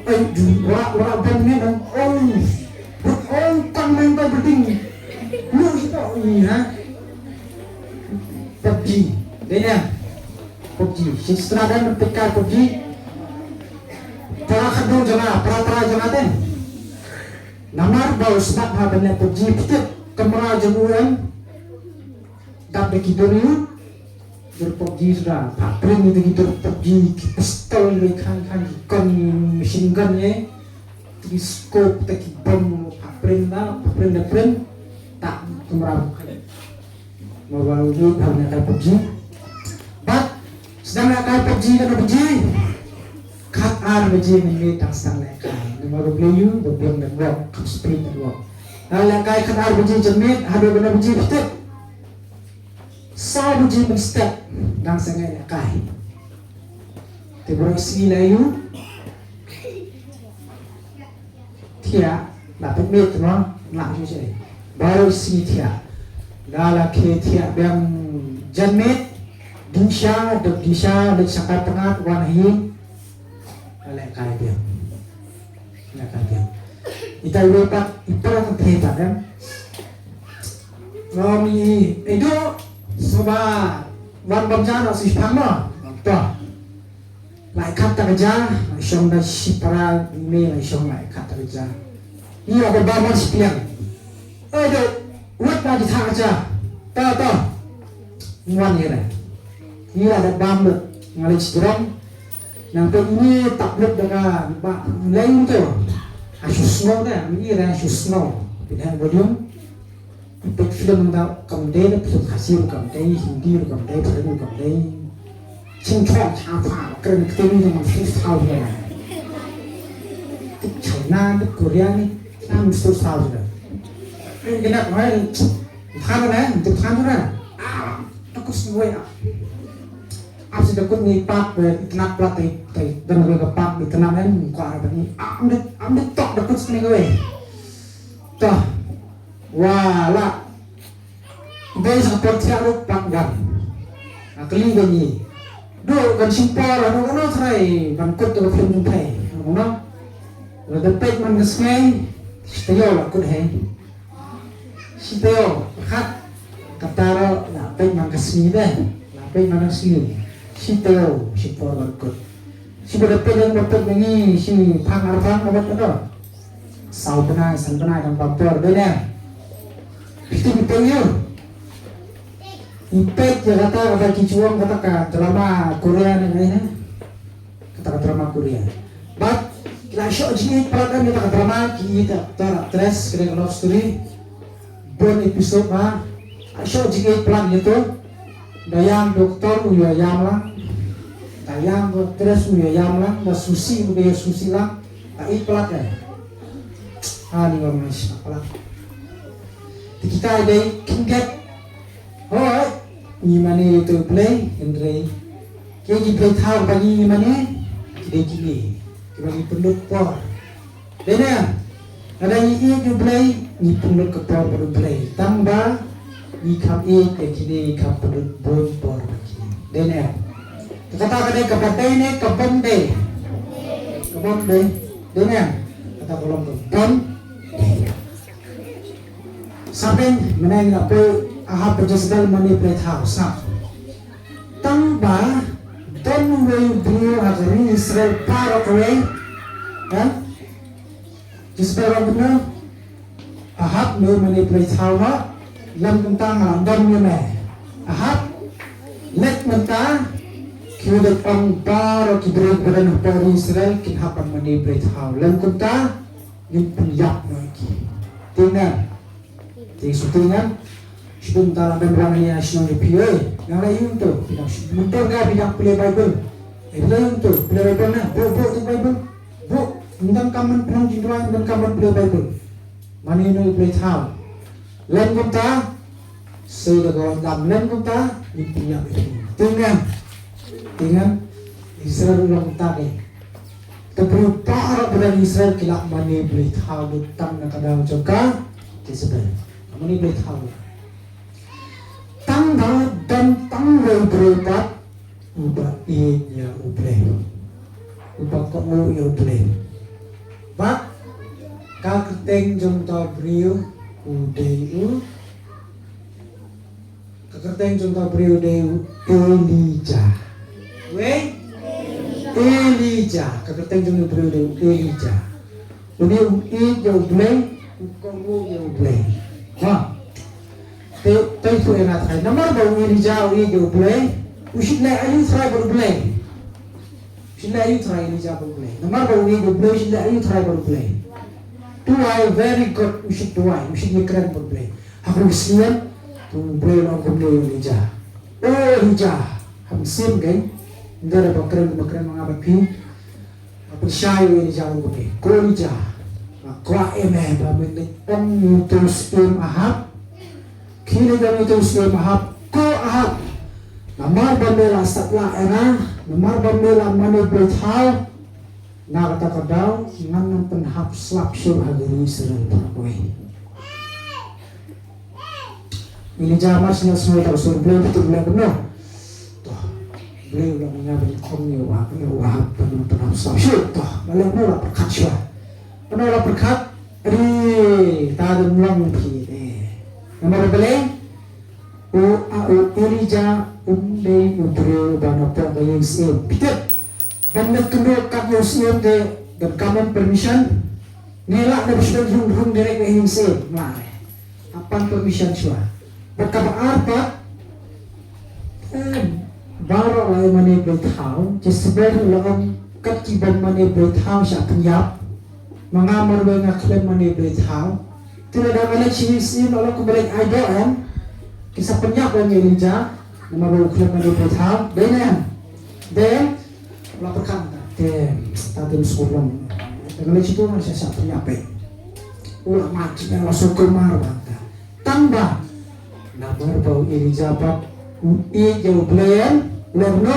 Oi, du wara wara ban ngi nang. Oi. Oi, tang nang ba berding. Lu shi to ngi ha. PUBG. Dei ne? PUBG. Shistra dei mynta ka PUBG. Para khadduh jong nga, para trai jong nga te. Namar ba u smat ha ban leh PUBG, pynthut kamra jong u em. Dap da ki dur ïa u. Dur PUBG suda. Pha print ïa ki dur PUBG, ki pistol, ki khan khan, ki gun, machine gun ïa. Ki scope te ki bom, pha print da, pha print da print. Ta kamra. Mo ba u ju pha lehkai PUBG. Bad sdang lehkai PUBG, kano baje? Khatar baje mynmiet dang sdang lehkai. Namar u Blei u ba biang network, kam speed network. Dang lehkai khatar baje janmiet haduh kano baje pynthut. Saw baje mynstep dang sdang lehkai. Te baroh sngi la ïoh thiah, la pynmih te mo, la shu shu. Baroh sngi thiah. La la khie thiah biang janmiet, dingsha, dep dingsha, leit sha ka tnat, wan ha ïing. La lehkai biang. La lehkai biang. Ita i pat, i para ka thie pat em. Rom i, i do, soba, wan bam jana, si pang mo. To. Lai khat ta ka ja, lai shong da shipara me lai shong lai khat ta ka ja. Ïa ba ba mar shipang. Oi do, wat ba di tha ka ja. Ta ta. Ngwan ïa re. Ïa da bam do, ngalai shidrom. Nang pe ini tak lut da ka ba lai to. Asu snow da, ini da asu snow. Pindah volume. Peit film da kam dei da film Khasi ruh kam dei, Hindi ruh kam dei, Phareng ruh kam dei. Chim chong cha pha kren ktien da man six thousand. Peit China, peit Korea ni, nam six thousand. Ni kena kau ni, than na, than na. Ah, takut semua ya. Shu da kut ngi pat ba itynnad palat, te te dang ruh ka pat ba itynnad, em, kwah ba ngi am dei, am dei tok da kut sngewbha kawei. Toh, wa la dei sa ka por thiah ruh pat gan. Nga kylli ba ngi, duh kan shim por haduh katno trai ban kut da ka film jong phi? Nga ong, lada peit man ka sngi, shi taïew la kut hi. Shi taïew, khat. Kata ruh la peit man ka sngi de. La peit man ka sngi. Shi taïew, shi por ban kut. Shi ba da peit, ba peit ma ngi, shi phang ar phang ba kut. Saw bnai, san bnai dang ba por, dei ne? Phi tip, phi tip ïa, phi peit ïa kata, kata ki ju ong kata ka drama Korea ne, ne, ne? Kata ka drama Korea. Bad ki la shoh jingïeit palat ïa kata ka drama, ki ïeit actor actress, ki dei ka love story. Bun episode ma. La shoh jingïeit palat ïa to. Da ïam doktor u ïa ïam lang. Da ïam actress u ïa ïam lang. Da susi u ïa susi lang. Da ïeit palat eh. Ha, ni wan mes palat. Te kita dei khyndiat. Hooid, ngi mane ïa uto u Blei, hynrei ki, ki blei thaw ba ngi, ngi mane, ki dei kine kiba ngi pynlut por. Dei ne? Lada ngi ïeit ïa u Blei, ngi pynlut ka por bad u Blei. Tang ba ngi kham ïeit ïa kine, ngi kham pynlut bun por bad kine. Dei ne? Te kata ka dei kaba dei ne kaba ym dei? Kaba ym dei. Dei ne? Kata ka long kaba ym dei. Sa peit mynne ngi la poi, Ahab bad Jezebel mane blei thaw, sngap. Tang ba don uwei u briew ha ka ri Israel baroh kawei. Ha? Jezebel ong kumno? Ahab, me mane blei thaw noh, lym kumta nga la don ïa me. Ahab, leit mynta, ki leit ong baroh ki briew kiba don hapoh ri Israel kin hap ban mane blei thaw. Lym kumta ngin pynïap noh ïa ki. Tieng ngan. Te shu tieng ngan. Shu dang da la dang rang ïa shnong ïa phi, oi. Nga la ïoh to, phi dang shu mynta nga phi dang pule Bible. Eh, phi la ïoh to, pule Bible na, buh, buh tu Bible. Buh, ym donkam ban pynlong jingduwai, ym donkam ban pule Bible. Mane noh ïa u blei thaw. Lym kumta, sei da ka wan dam, lym kumta, ngin pynïap ïa phi. Tieng ngan. Tieng ngan. Israel ruh long kumta de. Te briew baroh ba don Israel ki la mane blei thaw lut tang na ka daw jong ka Jezebel. Mane blei thaw lut. Tang ba don tang uwei u briew pat uba ïeit ïa u Blei, uba kohnguh ïa u Blei. Bad ka kyrteng jong uta u briew u dei u Ka kyrteng jong uta u briew u dei u Elijah. Wei? Elijah. Ka kyrteng jong u briew u dei u Elijah. Une u ïeit ïa u Blei, u kohnguh ïa u Blei. Ha. Te, te tu ena trai. Namar ba u Elijah u ïeit ïa u Blei, u shim leh aïu trai bad u Blei? U shim leh aïu trai Elijah bad u Blei? Namar ba u ïeit ïa u Blei, u shim leh aïu trai bad u Blei? Duwai, very good, u shim duwai, u shim ïakren bad u Blei. Ha ka sngi, u Blei u la ong kumne ïa u Elijah. O Elijah, ha mynsiem kein, ynda ba kren, ba kren ma nga bad phi. Nga pynshai ïa u Elijah u ong kumne. Ko Elijah, nga kwah ïa me ba men leit ong ïa uto u syiem Ahab. Khie leit ong ïa uto u syiem Ahab. Ko Ahab, namar ba me la satlak ïa nga, namar ba me la mane blei thaw, na kata ka daw ngan nang pynhap slap shuh ha ka ri Israel baroh kawei. Elijah mar shu ïohsngew ïa kata ka sur Blei, te u Blei kumno? To, Blei u la ong ïa nga ban ong ïa u Ahab, ïa u Ahab ban nang pynhap slap shuh. To, balei, mano la pyrkhat shuwa? Mano la pyrkhat? Ri, ta dang long phi te. Namar balei? U, a, u Elijah um dei u briew uba na pdeng ka ïing syiem. Phi tip, ban leit kynduh kat ïa u syiem te donkam permission. Ngi lah da ba shu leit rung rung direct ïa ïing syiem. Mlien. Hap pan permission shuwa. Bad kaba ar pat, eh, baroh la ïa mane blei thaw, Jezebel ruh la ong kat ki bym mane blei thaw shah pynïap. Ma nga marwei nga khlem mane blei thaw. Te lada nga leit sha ïing syiem la long kumba leit aidoh em. Ki sa pynïap ïa u Elijah namar ba u khlem mane blei thaw. Dei ne em? Dei. U la pyrkhat, te, ta te skur long. Lada nga leit shatu nga sa, sa pynïap eh. U la mad, u la sngewkmen bha. Tang ba namar ba u Elijah pat u ïeit ïa u Blei, u la ong kumno?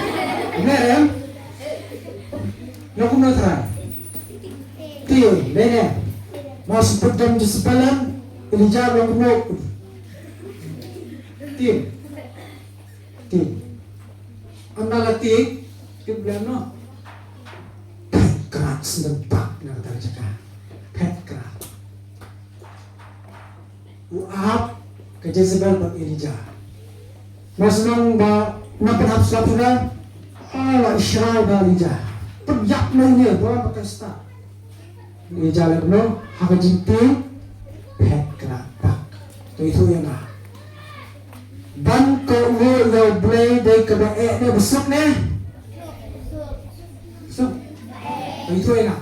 Ïa em? Ïa kumno trai? Tieng, dei ne? Mosbet dang Jezebel em? Elijah long kumno? Tieng. Tieng. Ynda la tieng, tip lem noh. Phet krat sdang bak na kata ka jaka. Phet krat. U Ahab, ka Jezebel bad Elijah. Mas nang ba na pynhap slap sdang. Ala Israel ba Elijah. Pynïap na ine ba ka sta. Elijah leh kumno, ha ka jingtieng, phet krat bak. To ithuh ïa nga. Ban kohnguh ïa U Blei dei kaba eh ne ba suk ne? Suk. To ithuh ïa nga.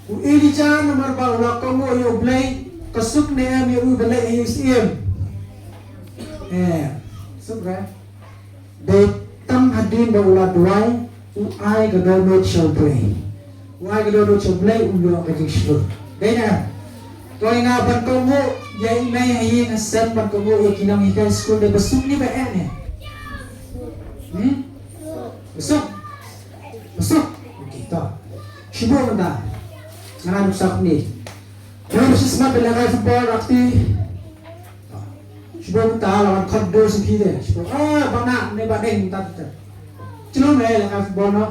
U Elijah namar ba u la kohnguh ïa U Blei, ka suk ne em ïa u ba leh ïa u syiem? Eh, suk re. Dei tang hadien ba u la duwai, u ai ka dohnud sha U Blei. U ai ka dohnud sha U Blei, u ïoh ka jingshlur. Dei ne? To ïa nga ban kohnguh ïa i mei ha ïing ha sem, ban kohnguh ïa ki nonghikai skul, dei ba suk ne ba eh ne? Hmm? Ba suk. Ba suk. Okay, to. Shu buh mynta. Nga nuksa kumne. Dei ba shu smat ban lehkai football, rugby. Shu buh mynta la wan khot dur sha phi de. Shu buh, ah, ba na ne ba deng mynta te. Chilo me lehkai football noh.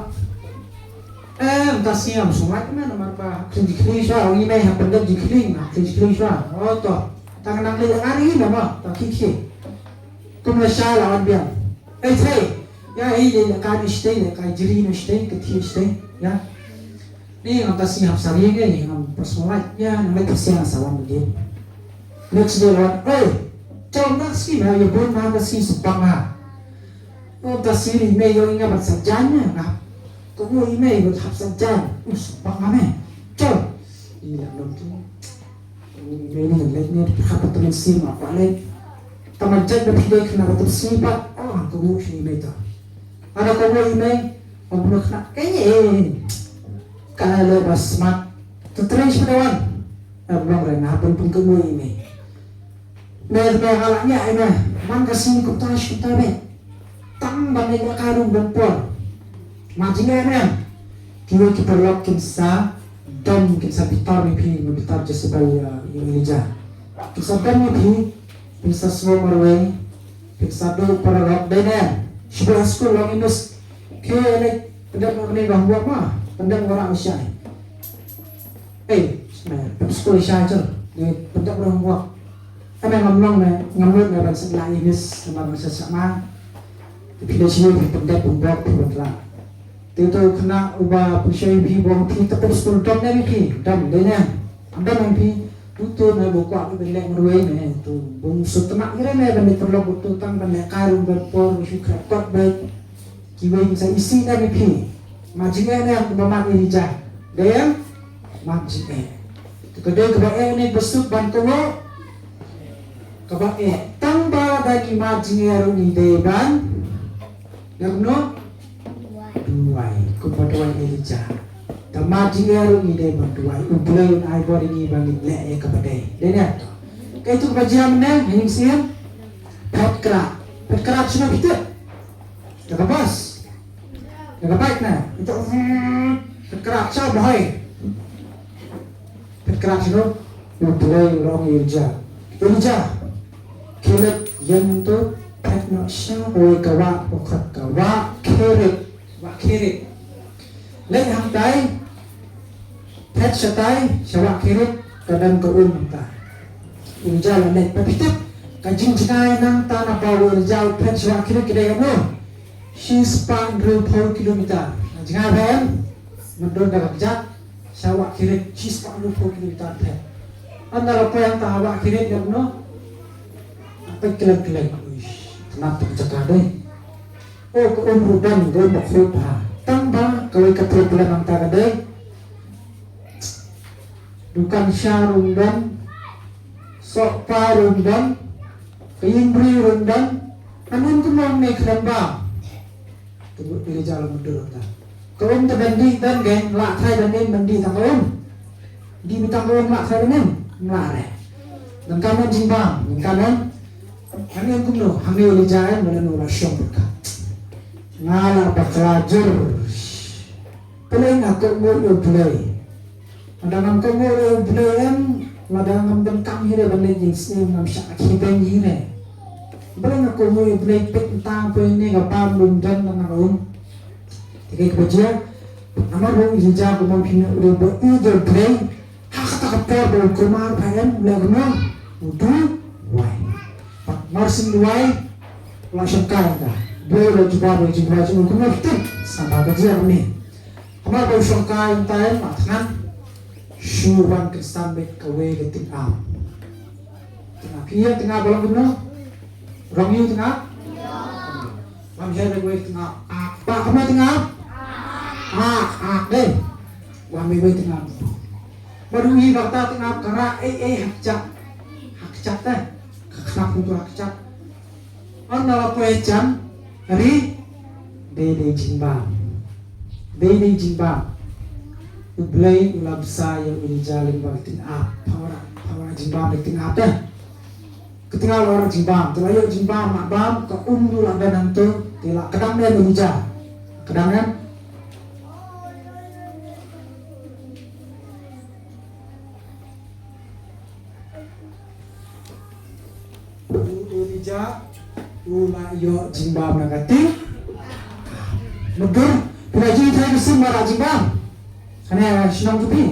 Eh, mynta sngi ngam sngewlait me namar ba hap khlem ji khlieh shuwa, ong i mei hap pyndep ji khlieh, hap khlem ji khlieh shuwa. Oh, to. Tang nang leh lehkai ri na ma, to khie khie. Kum lashai la wan biang. Ei, thei. Ïa, ei, leh lehkai noh shatei, lehkai jri noh shatei, ka thiah shatei. Ïa. Ni ngam ta sngi hap sari ngi, ngam personal. Ïa, nang leh ka siang sa wan dia. Next day la wan. Ei, chong ta sngi na, ïa bun na ta sngi sbak na. Ngam ta sngi ri me ïa nga ban sa jan ïa nga. Ko mo i me ban hap sa jan. U sbak na me. Chong. Ïa, lom tu. Ine leit ne pyrkhat ba tymmen sim ma kwah leit. Tang ban jait ba phi dei khynnah ba tymmen sim pat. Oh, ko mu shi ine ta. Ada ko mu ine. Ong kumno khynnah ka ine. Ka leh ba smat. Te trei shi da wan. Em long re na pun pun ko mu ine. Me me hala nya ine. Man ka sini kumta shi kumta me. Tang ban leh ka rum ban por. Ma jingeh ne. Kiwei ki paralok kin sa dom, kin sa bitar ïa phi, kin bitar Jezebel ïa, ïa Elijah. Kin sa dom ïa phi, kin sa sngew marwei, kin sa duh paralok, dei ne. Shibun ha skul long i miss. Ke leh pyndep noh kane ka homework ma, pyndep noh rah shai. Ei, me, pyndep skul shai jur. Dei pyndep noh homework. Ane ngam long me, ngam lut me ban sa la i miss, ngam ban sa sa ma. Phi da shu phi pyndep homework phi ban rah. Te to khynnah uba pynshoi phi bong phi tep skul dom ne phi, dom dei ne. Dom ne phi, tu tu ne bo kwah phi ban leh marwei ne, tu bong sut tama ire ne ban leh paralok tu tang ban leh kai rum ban por shu khreh kot bai. Kiwei sa isi ne phi. Ma jingeh ne ba ma iri ja. Dei ma jingeh. Te ka dei kaba eh ne ba suk ban kohnguh. Kaba eh tang ba da ngi ma jingeh ruh ngi dei ban. Dei kumno? duwai kumba duwai Elijah. Te mad jingeh ruh ngi dei ban duwai U Blei un ai bor ïa ngi ba ngin leh ïa kaba dei. Dei ne? Kaei tu kaba jia mynne ha ïing siem? Phet krad. Phet krad shano phi tip? Da ka bas. Da ka bike na. Ito, phet krad sha bahai. Phet krad shano? U Blei u la ong ïa Elijah. Elijah, khie leit ïeng to, phet noh sha kawei ka wah, u khot ka wah Kerith. Wah Kerith. Leit hangtai, phet shatai, sha wah Kerith, ka don ka um hangtai. Elijah la leit, phi tip, ka jingjngai nangta naba u Elijah u phet sha wah Kerith ka dei kano? Shispah hynriewphew kilometer. Jngai ba em? Mutdur da ka kjat sha wah Kerith shispah hynriewphew kilometer phet. Ynda la poi hangta ha wah Kerith ïa uno. Peit kylleng kylleng. Uish, tnat tu jaka dei. O ka um ruh don, ka um ba khuid bha. Tang ba kawei ka problem hangta ka dei. Dukan sha ruh don. Sohpa ruh don. Ka ïing briew ruh don. Ngan im kumno ne khlem bam? Te Elijah la mutdur hangta. Ka um te ban dih don, ka lah trai ban im ban dih tang ka um. Dih beit tang ka um lah trai ban im. Lah re. Donkam don jingbam, donkam don. Hangne kumno, hangne Elijah em, lane u la shong beit ka. Nga la bakla jur. Pynlong nga kohnguh ïa U Blei. Lada ngam kohnguh ïa U Blei em, lada ngam donkam hi re ban leit jingsniew, ngam shah khie beiñ hi re. Balei nga kohnguh ïa U Blei, peit mynta poi ne ka bam lum don na ka um. Te kaei kaba jia, namar ba u Elijah kumba phi ïohi u dei uba ïeit ïa U Blei, ha kata ka por ba u kulmar ba em, u leh kumno, u duwai. Bad mar shu duwai, u la shongkai ka. Blei u la jubab, u la jubab, u kumno phi tip, sngewbha ka jia kumne. Namar ba u shongkai mynta em, la thngan. Shu wan kynsan beit kawei ka tyngab. Tyngab. Phi ïohi tyngab ba long kumno? Rong ïohi tyngab? Wan ïohi beit kawei ka tyngab. Ak. Ba kumno tyngab? Ak, ak dei. Wan beit kawei ka tyngab. Bad u ïohi ba kata tyngab ka rah ei ei ha kjat. Ha kjat te. Ka khnap kumto ha kjat. Ynda la poi jan, ri, dei dei jingbam. Dei dei jingbam. U Blei u la bsa ïa u Elijah lyngba ka tyngab. Pha wanrah, pha wanrah jingbam da ka tyngab te. Ka tyngab la wanrah jingbam. Te la ïoh jingbam, la bam, ka um ruh la don hangto, te la kdang ne em Elijah. Kdang ne em. U Elijah u la ïoh jingbam na ka tyngab. Mutdur, phi la ju ïa tharai ka sim ba rah jingbam. Kane shnong jong phi.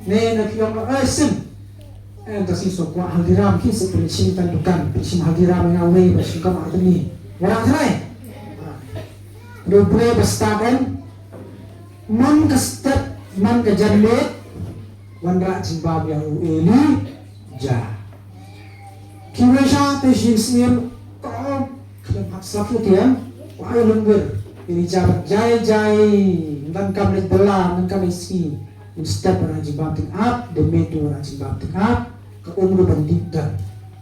Ne na phi ong, eh, sim. Eh, ta shisha kwah Haldiram, phi shu pynshim tang dukan, pynshim Haldiram ïa nga wei ba shim kam artylli. Wanrah tharai. Ruh Blei ba stad em. Man ka step, man ka janmiet. Wanrah jingbam ïa u Elijah. Kiwei sha te shisien, khlem hap slap shuh te em, wa ai longwir. Elijah bad jai jai, ngan kam leit bylla, ngan kam leit ski. Instead wanrah jingbam tyngab, de miet u wanrah jingbam tyngab, ka um ruh ban dih don.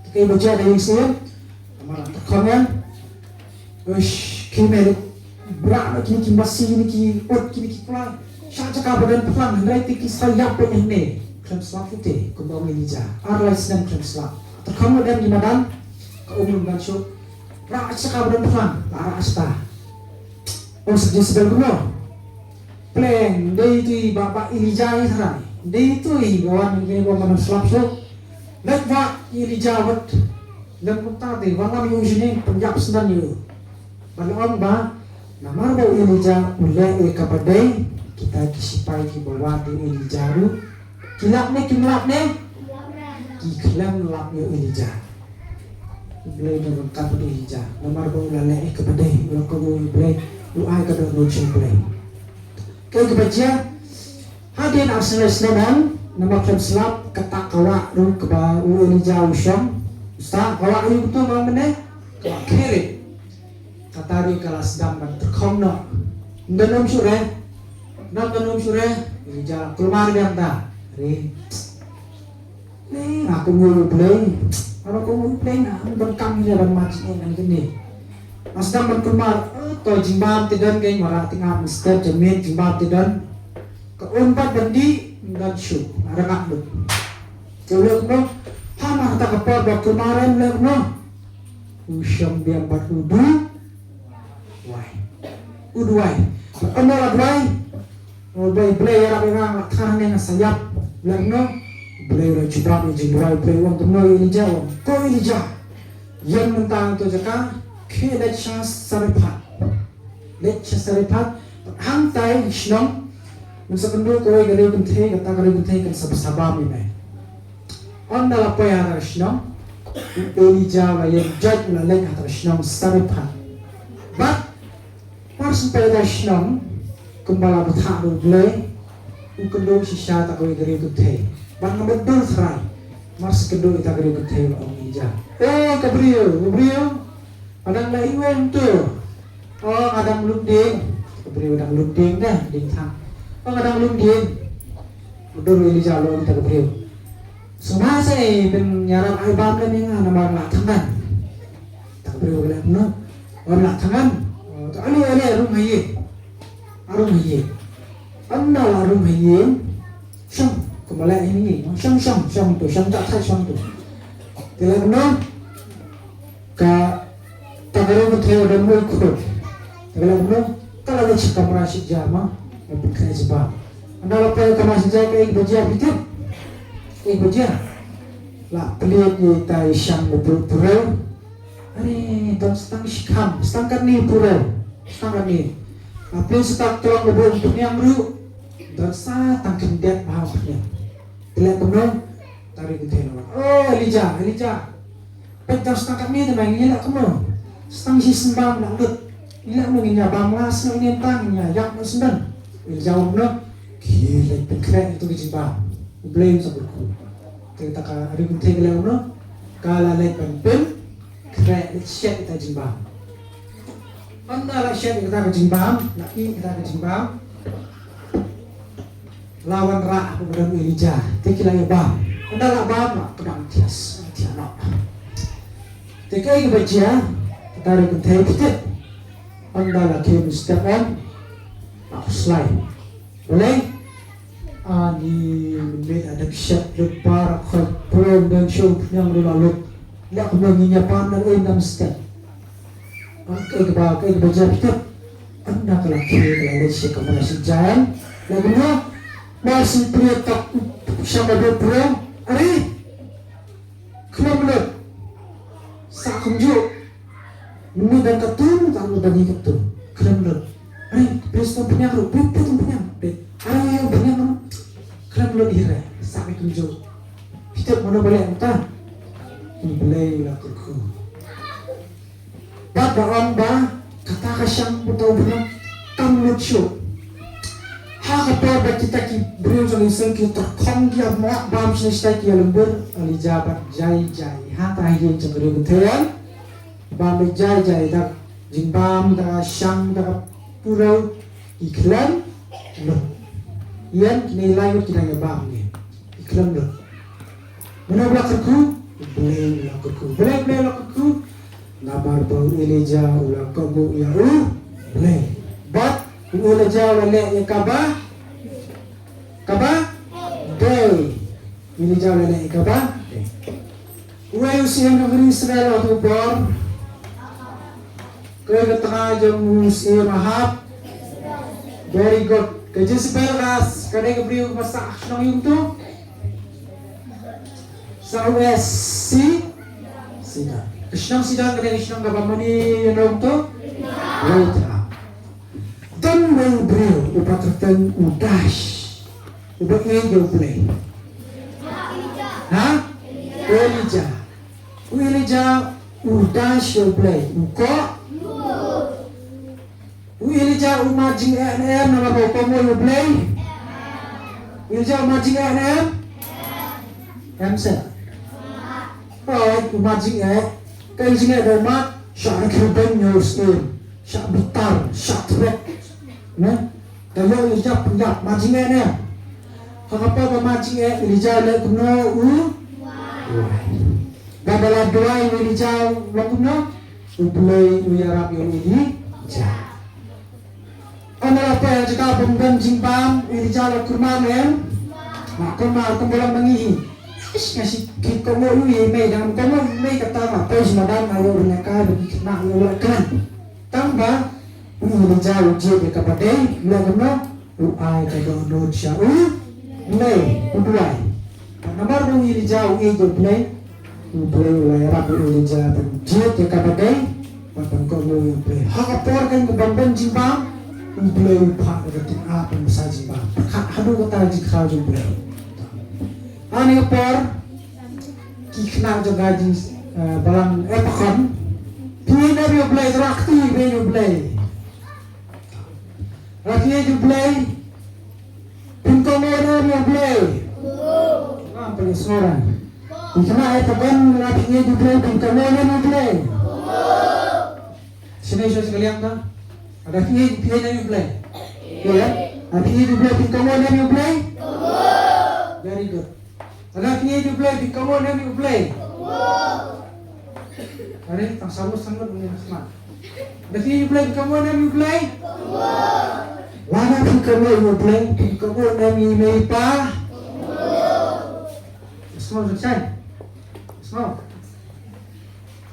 Te kaei ba jia da ïing sien, namar la tyrkhong em. Uish, ki meri, bra na kine ki masi, kine ki ut, kine ki kulai. Sha jaka ba don phlang, hynrei te ki sa ïap beit hangne. Khlem slap te, kumba ong Elijah. Ar lai snem khlem slap. Tyrkhong lut em ki madan, ka um ruh ym don shuh. Bra sha jaka ba don phlang, la rah shata. Ong sa Jezebel kumno? Pleng, dei tu i ba, ba Elijah i tharai. Dei tu i ba wan ngi ba man slap shuh. Leit ba Elijah wat. Lem kumta te, wan wan ïa u jingim, pynïap sngewbha ïa u. Ba la ong ba, namar ba u Elijah u leh ïa kaba dei, kita ki sipai kiba wad ïa u Elijah ruh. Ki lap ne kim lap ne? Ki khlem lap ïa u Elijah. U Blei u don ryngkat bad u Elijah. Namar ba u la leh ïa kaba dei, u la kohnguh ïa u Blei, u ai ka dohnud sha u Blei. Kaei kaba jia, hadien ar snem, snem, namar khlem slap, kata ka wah ruh kaba u Elijah u shong. Sa ka wah ruh kumto ba mynne, ka wah Kerith. Kata ruh ka la sdang ban tyrkhong noh. Ym don um shuh re. Ym don um shuh re. Elijah kulmar biang ta. Re. Ni, nga kohnguh ïa u Blei. Nga kohnguh ïa u Blei, nga ym donkam ïa ban mad jingeh ngan kane. Nga sdang ban kulmar, eh, Ka jingbam te don, ka ïing marah te ngam step jamin jingbam te don. Ka un pat ban dih, don shu, arangak duk. Te u leh kumno, ha ma kata ka por ba kumar em leh kumno. U shong biang bad u duwai. U duwai. Bad kumno la duwai. O Blei, Blei ïarap ïa nga, nga than ne nga sa ïap. Leh kumno. Blei u la jubab ïa jingduwai, Blei u ong kumno ïa Elijah, u ong, ko Elijah. Ïeng mynta na to jaka, khie leit sha Sarephath. Leit sha Sarephath, hangtai shnong, mynta sa kynduh kawei ka riew kynthei, kata ka riew kynthei kan sa bam ïa me. Ynda la poi ha ka shnong, u Elijah u la ïeng jait u la leit ha ka shnong Sarephath. Bad mar shu poi ha ka shnong, kumba la bthah da u Blei, u kynduh shisha ïa kawei ka riew kynthei. Bad nga bad dur thrai, mar shu kynduh ïa ka riew kynthei u la ong ïa Elijah, "Eh, ka briew, ka briew, ka dang la iwei to?" "Oh, nga dang lum dieng." Ka briew dang lum dieng dah, dieng thang. "Oh, nga dang lum dieng." Mutdur Elijah u la ong ïa ka briew, "Sngewbha sa ei phin ïarap ai bam lem ïa nga namar nga la thngan." Ka briew ka leh kumno? "Nga la thngan." "Oh, to ale ale rung ha ïing. Rung ha ïing." Ynda la rung ha ïing. Shong, kumba leh ha ïing. Shong, shong, shong to, shong, ta, ta, shong to. Te leh kumno? Ka, ta ka riew kynthei u don mut khun. Te leh kumno? Ka la leit sha kamra shi ja ma. Ka pynkhreh jingbam. Ynda la poi kamra shi ja, kaei kaba jia phi tip? Kaei kaba jia? La plied ïa ita i shang ba briew pura. Are, don sa tang shi kham, sa tang katne pura. Sa tang katne. La plied sa tang tlong ba briew pynïang ruh. Don sa tang khyndiat ba ha pynïang. Te leh kumno? Ka riew kynthei la ong, "Oh, Elijah, Elijah. Peit, don sa tang katne te ma ngi leh kumno? Sa tang shi snem bam la lut. Ngi leh kumno, ngin ïa bam la snem, ngin tang, ngin ïa ïap la snem." Elijah u ong kumno? "Khie leit pynkhreh ïa to ka jingbam. U Blei un sa kyrkhu." Te kata ka riew kynthei ka leh kumno? Ka la leit ban pynkhreh, leit shet ïa ka jingbam. Ynda la shet ïa kata ka jingbam, la ih ïa kata ka jingbam, la wanrah ha kaba don u Elijah. Te ki la ïa bam. Ynda la bam, la pdeng thiah, thiah noh. Te kaei kaba jia? Kata riew kynthei phi tip. Ynda la khie mynstep em, la khuslai. Balei? Ani mynmiet la dep shet lut, baroh khoit, pura don shuh, pynïang ruh la lut. Leh kumno, ngin ïa bam na ei mynstep? Kaei kaba, kaei kaba jia phi tip? Ynda ka la khie, ka la leit sha kamra shi ja. Leh kumno? Mar shu plie tok u shang ba pura. Are, khlem lut. Sah kumjuh. Mynmiet don katto, tang ba don hi katto. Khlem lut. Are, peit, sdang pynïang ruh, peit, peit, pynïang. Peit. Are, pynïang ruh. Khlem lut hi re. Sah kumjuh. Phi tip mano ba leh kumta? U Blei u la kyrkhu. Bad ba ong ba kata ka shang ba uta u briew kam lut shuh. Ha ka por ba kita ki briew jong Israel ki tyrkhong, ki ïa mad bam shane shatai, ki ïa lyngbur, Elijah bad jai jai. Hangta ha ïing jong ka riew kynthei, bam bad jai jai, da ka jingbam, da ka shang, da ka pura, ki khlem lut. Ïa kine lai ngut ki dang ïa bam ne, ki khlem lut. Mano ba la kyrkhu? U Blei u la kyrkhu. Balei, Blei u la kyrkhu? Namar ba u Elijah u la kohnguh ïa U Blei. Bad u Elijah u la leh ïa kaba, kaba dei. U Elijah u la leh ïa kaba dei. Uwei u syiem jong ka ri Israel ha uto u por. Kaei ka tnga jong u syiem Ahab? Very good. Ka Jezebel ka, ka dei ka briew kaba sah shnong ïing to? Sah u S C Sidon. Ka shnong Sidon ka dei ka shnong kaba mane ïa u nongto? Right. Don uwei u briew uba kyrteng u Dash. Uba ïeit ïa U Blei. Ha? Elijah. U Elijah u Dash ïa U Blei. U ko? U Elijah u mad jingeh ne em namar ba u kohnguh ïa U Blei? U Elijah u mad jingeh ne em? Em se. Hooid, u mad jingeh. Kaei jingeh ba u mad? Shah rakhe beiñ ïa u syiem. Shah bitar, shah thret. Ne? Ka ïoh ïa u jingïap, pynïap, mad jingeh ne em? Ha ka por ba mad jingeh, Elijah u leh kumno? U duwai. Ba, ba la duwai u Elijah u long kumno? U Blei u ïarap ïa u Elijah. Kumba la poi ha jaka pynbam jingbam, Elijah la kulmar ne em? La kulmar, kumba la ma ngi hi. Ish, nga shu kohnguh ïa i mei, dang kohnguh ïa i mei kata nga poi sha madan nga ïoh ruh nga kai ba ki khynnah ïoh leh kren. Tang ba u Elijah u jied ïa kaba dei, leh kumno? U ai ka dohnud sha U Blei, u duwai. Namar ba u Elijah u ïeit ïa U Blei, U Blei u la ïarap ïa u Elijah ban jied ïa kaba dei bad ban kohnguh ïa U Blei. Ha ka por kane ka ban bam jingbam, U Blei u phah ïa ka tyngab ban bsa jingbam. Pyrkhat haduh katta ka jingkhraw jong U Blei. Ha kane ka por ki khynnah jong ka jing, eh, balang Epakon. Phi ïeit ne em ïa U Blei, to rah kti, phi ïeit ne em ïa U Blei. Lada phi ïeit ïa U Blei, phin kohnguh ne em ïa U Blei? Ngam pynïasngewthuh. Phi khynnah Epakon, lada phi ïeit ïa U Blei, phin kohnguh ne em ïa U Blei? Shane shuwa sha ka liang ta. Lada phi ïeit, phi ïeit ne em ïa U Blei? Ïeit. Lada phi ïeit ïa U Blei, phin kohnguh ne em ïa U Blei? Very good. Lada phi ïeit ïa U Blei, phin kohnguh ne em ïa U Blei? Are, tang saw ngut, saw ngut, ngut smat. Lada phi ïeit ïa U Blei, phin kohnguh ne em ïa U Blei? Lada phi kohnguh ïa U Blei, phin kohnguh ne em ïa i mei i pa? Sngew, Jongshai. Sngew.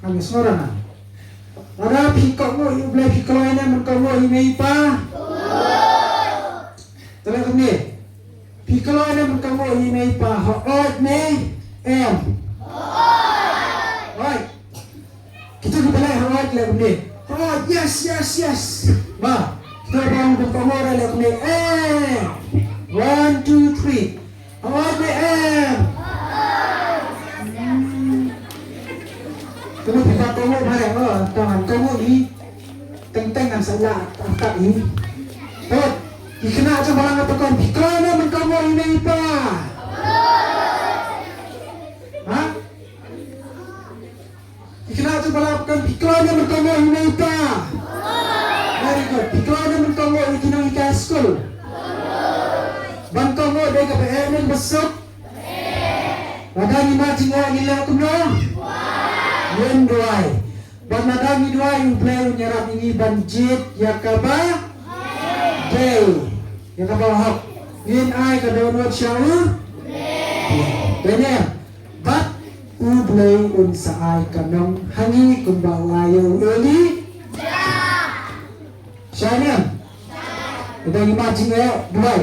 Ngam sngew ra nga. Lada phi kohnguh ïa U Blei, phi kloi ne em ban kohnguh ïa i mei i pa? Te leh kumne. Phi kloi ne em ban kohnguh ïa i mei i pa? Hooid ne em? Hooid. Kita kiba leh hooid leh kumne. Hooid, yes, yes, yes. Ba, kita ba ban kohnguh leh kumne. Eh. One, two, three. Hooid ne em? Hmm. Kumno phi ba kohnguh ba leh, oh, tang ngan kohnguh hi. Teng teng ngan sa ïa tat hi. Hooid. Ki khynnah jong balang Epakon, phi kloi ne em ban kohnguh ïa i mei i pa? Ha? Ki khynnah jong balang Epakon, phi kloi ne em ban kohnguh ïa i mei i pa? Very good. Phi kloi ne em ban kohnguh ïa ki nonghikai skul? Ban kohnguh dei kaba eh ne kaba suk? Lada ngi mad jingeh ngi leh kumno? Ngin duwai. Bad lada ngi duwai U Blei un ïarap ïa ngi ban jied ïa kaba dei, ïa kaba hok. Ngin ai ka dohnud sha U Blei. Dei ne em? Bad U Blei un sa ai ka nong ha ngi kumba u ai ïa u Elijah. Shai ne em? Lada ngi mad jingeh, duwai.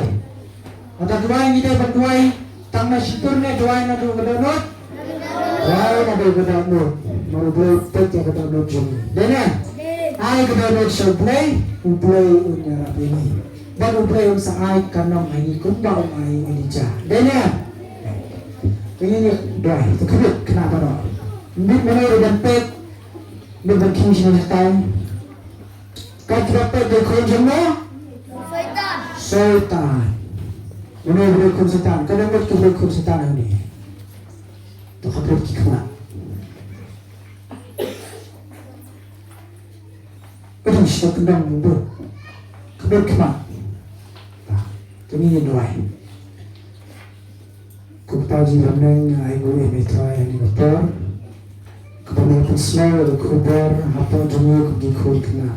Lada duwai ngi dei ban duwai tang na shyntur ne duwai naduh ka dohnud? Duwai naduh ka dohnud. Namar U Blei u peit ïa ka dohnud jong ngi. Dei ne em? Ai ka dohnud sha U Blei, U Blei un ïarap ïa ngi. Bad U Blei un sa ai ka nong ha ngi kumba u ai ïa u Elijah. Dei ne em? Te ngin ïa duwai, to khmih khynnah baroh. Mynta mano ruh ban peit, mynta ban khie shane shatai. Ka kiba peit dei khun jong no? Soitan. Soitan. Mano ba dei khun Soitan? Ka dang mut ka dei khun Soitan hangne. To khmih ki khmat. Ka dang shi ka dang mut. Khmih khmat. Ta. Kane ngi duwai. Ko Kpa jong ngi ba ha bneng, ai nguh ïa me Trai ha kane ka por. Kaba me pynsngew ïa ka khubor hapoh jong ngi kum ki khun khynnah.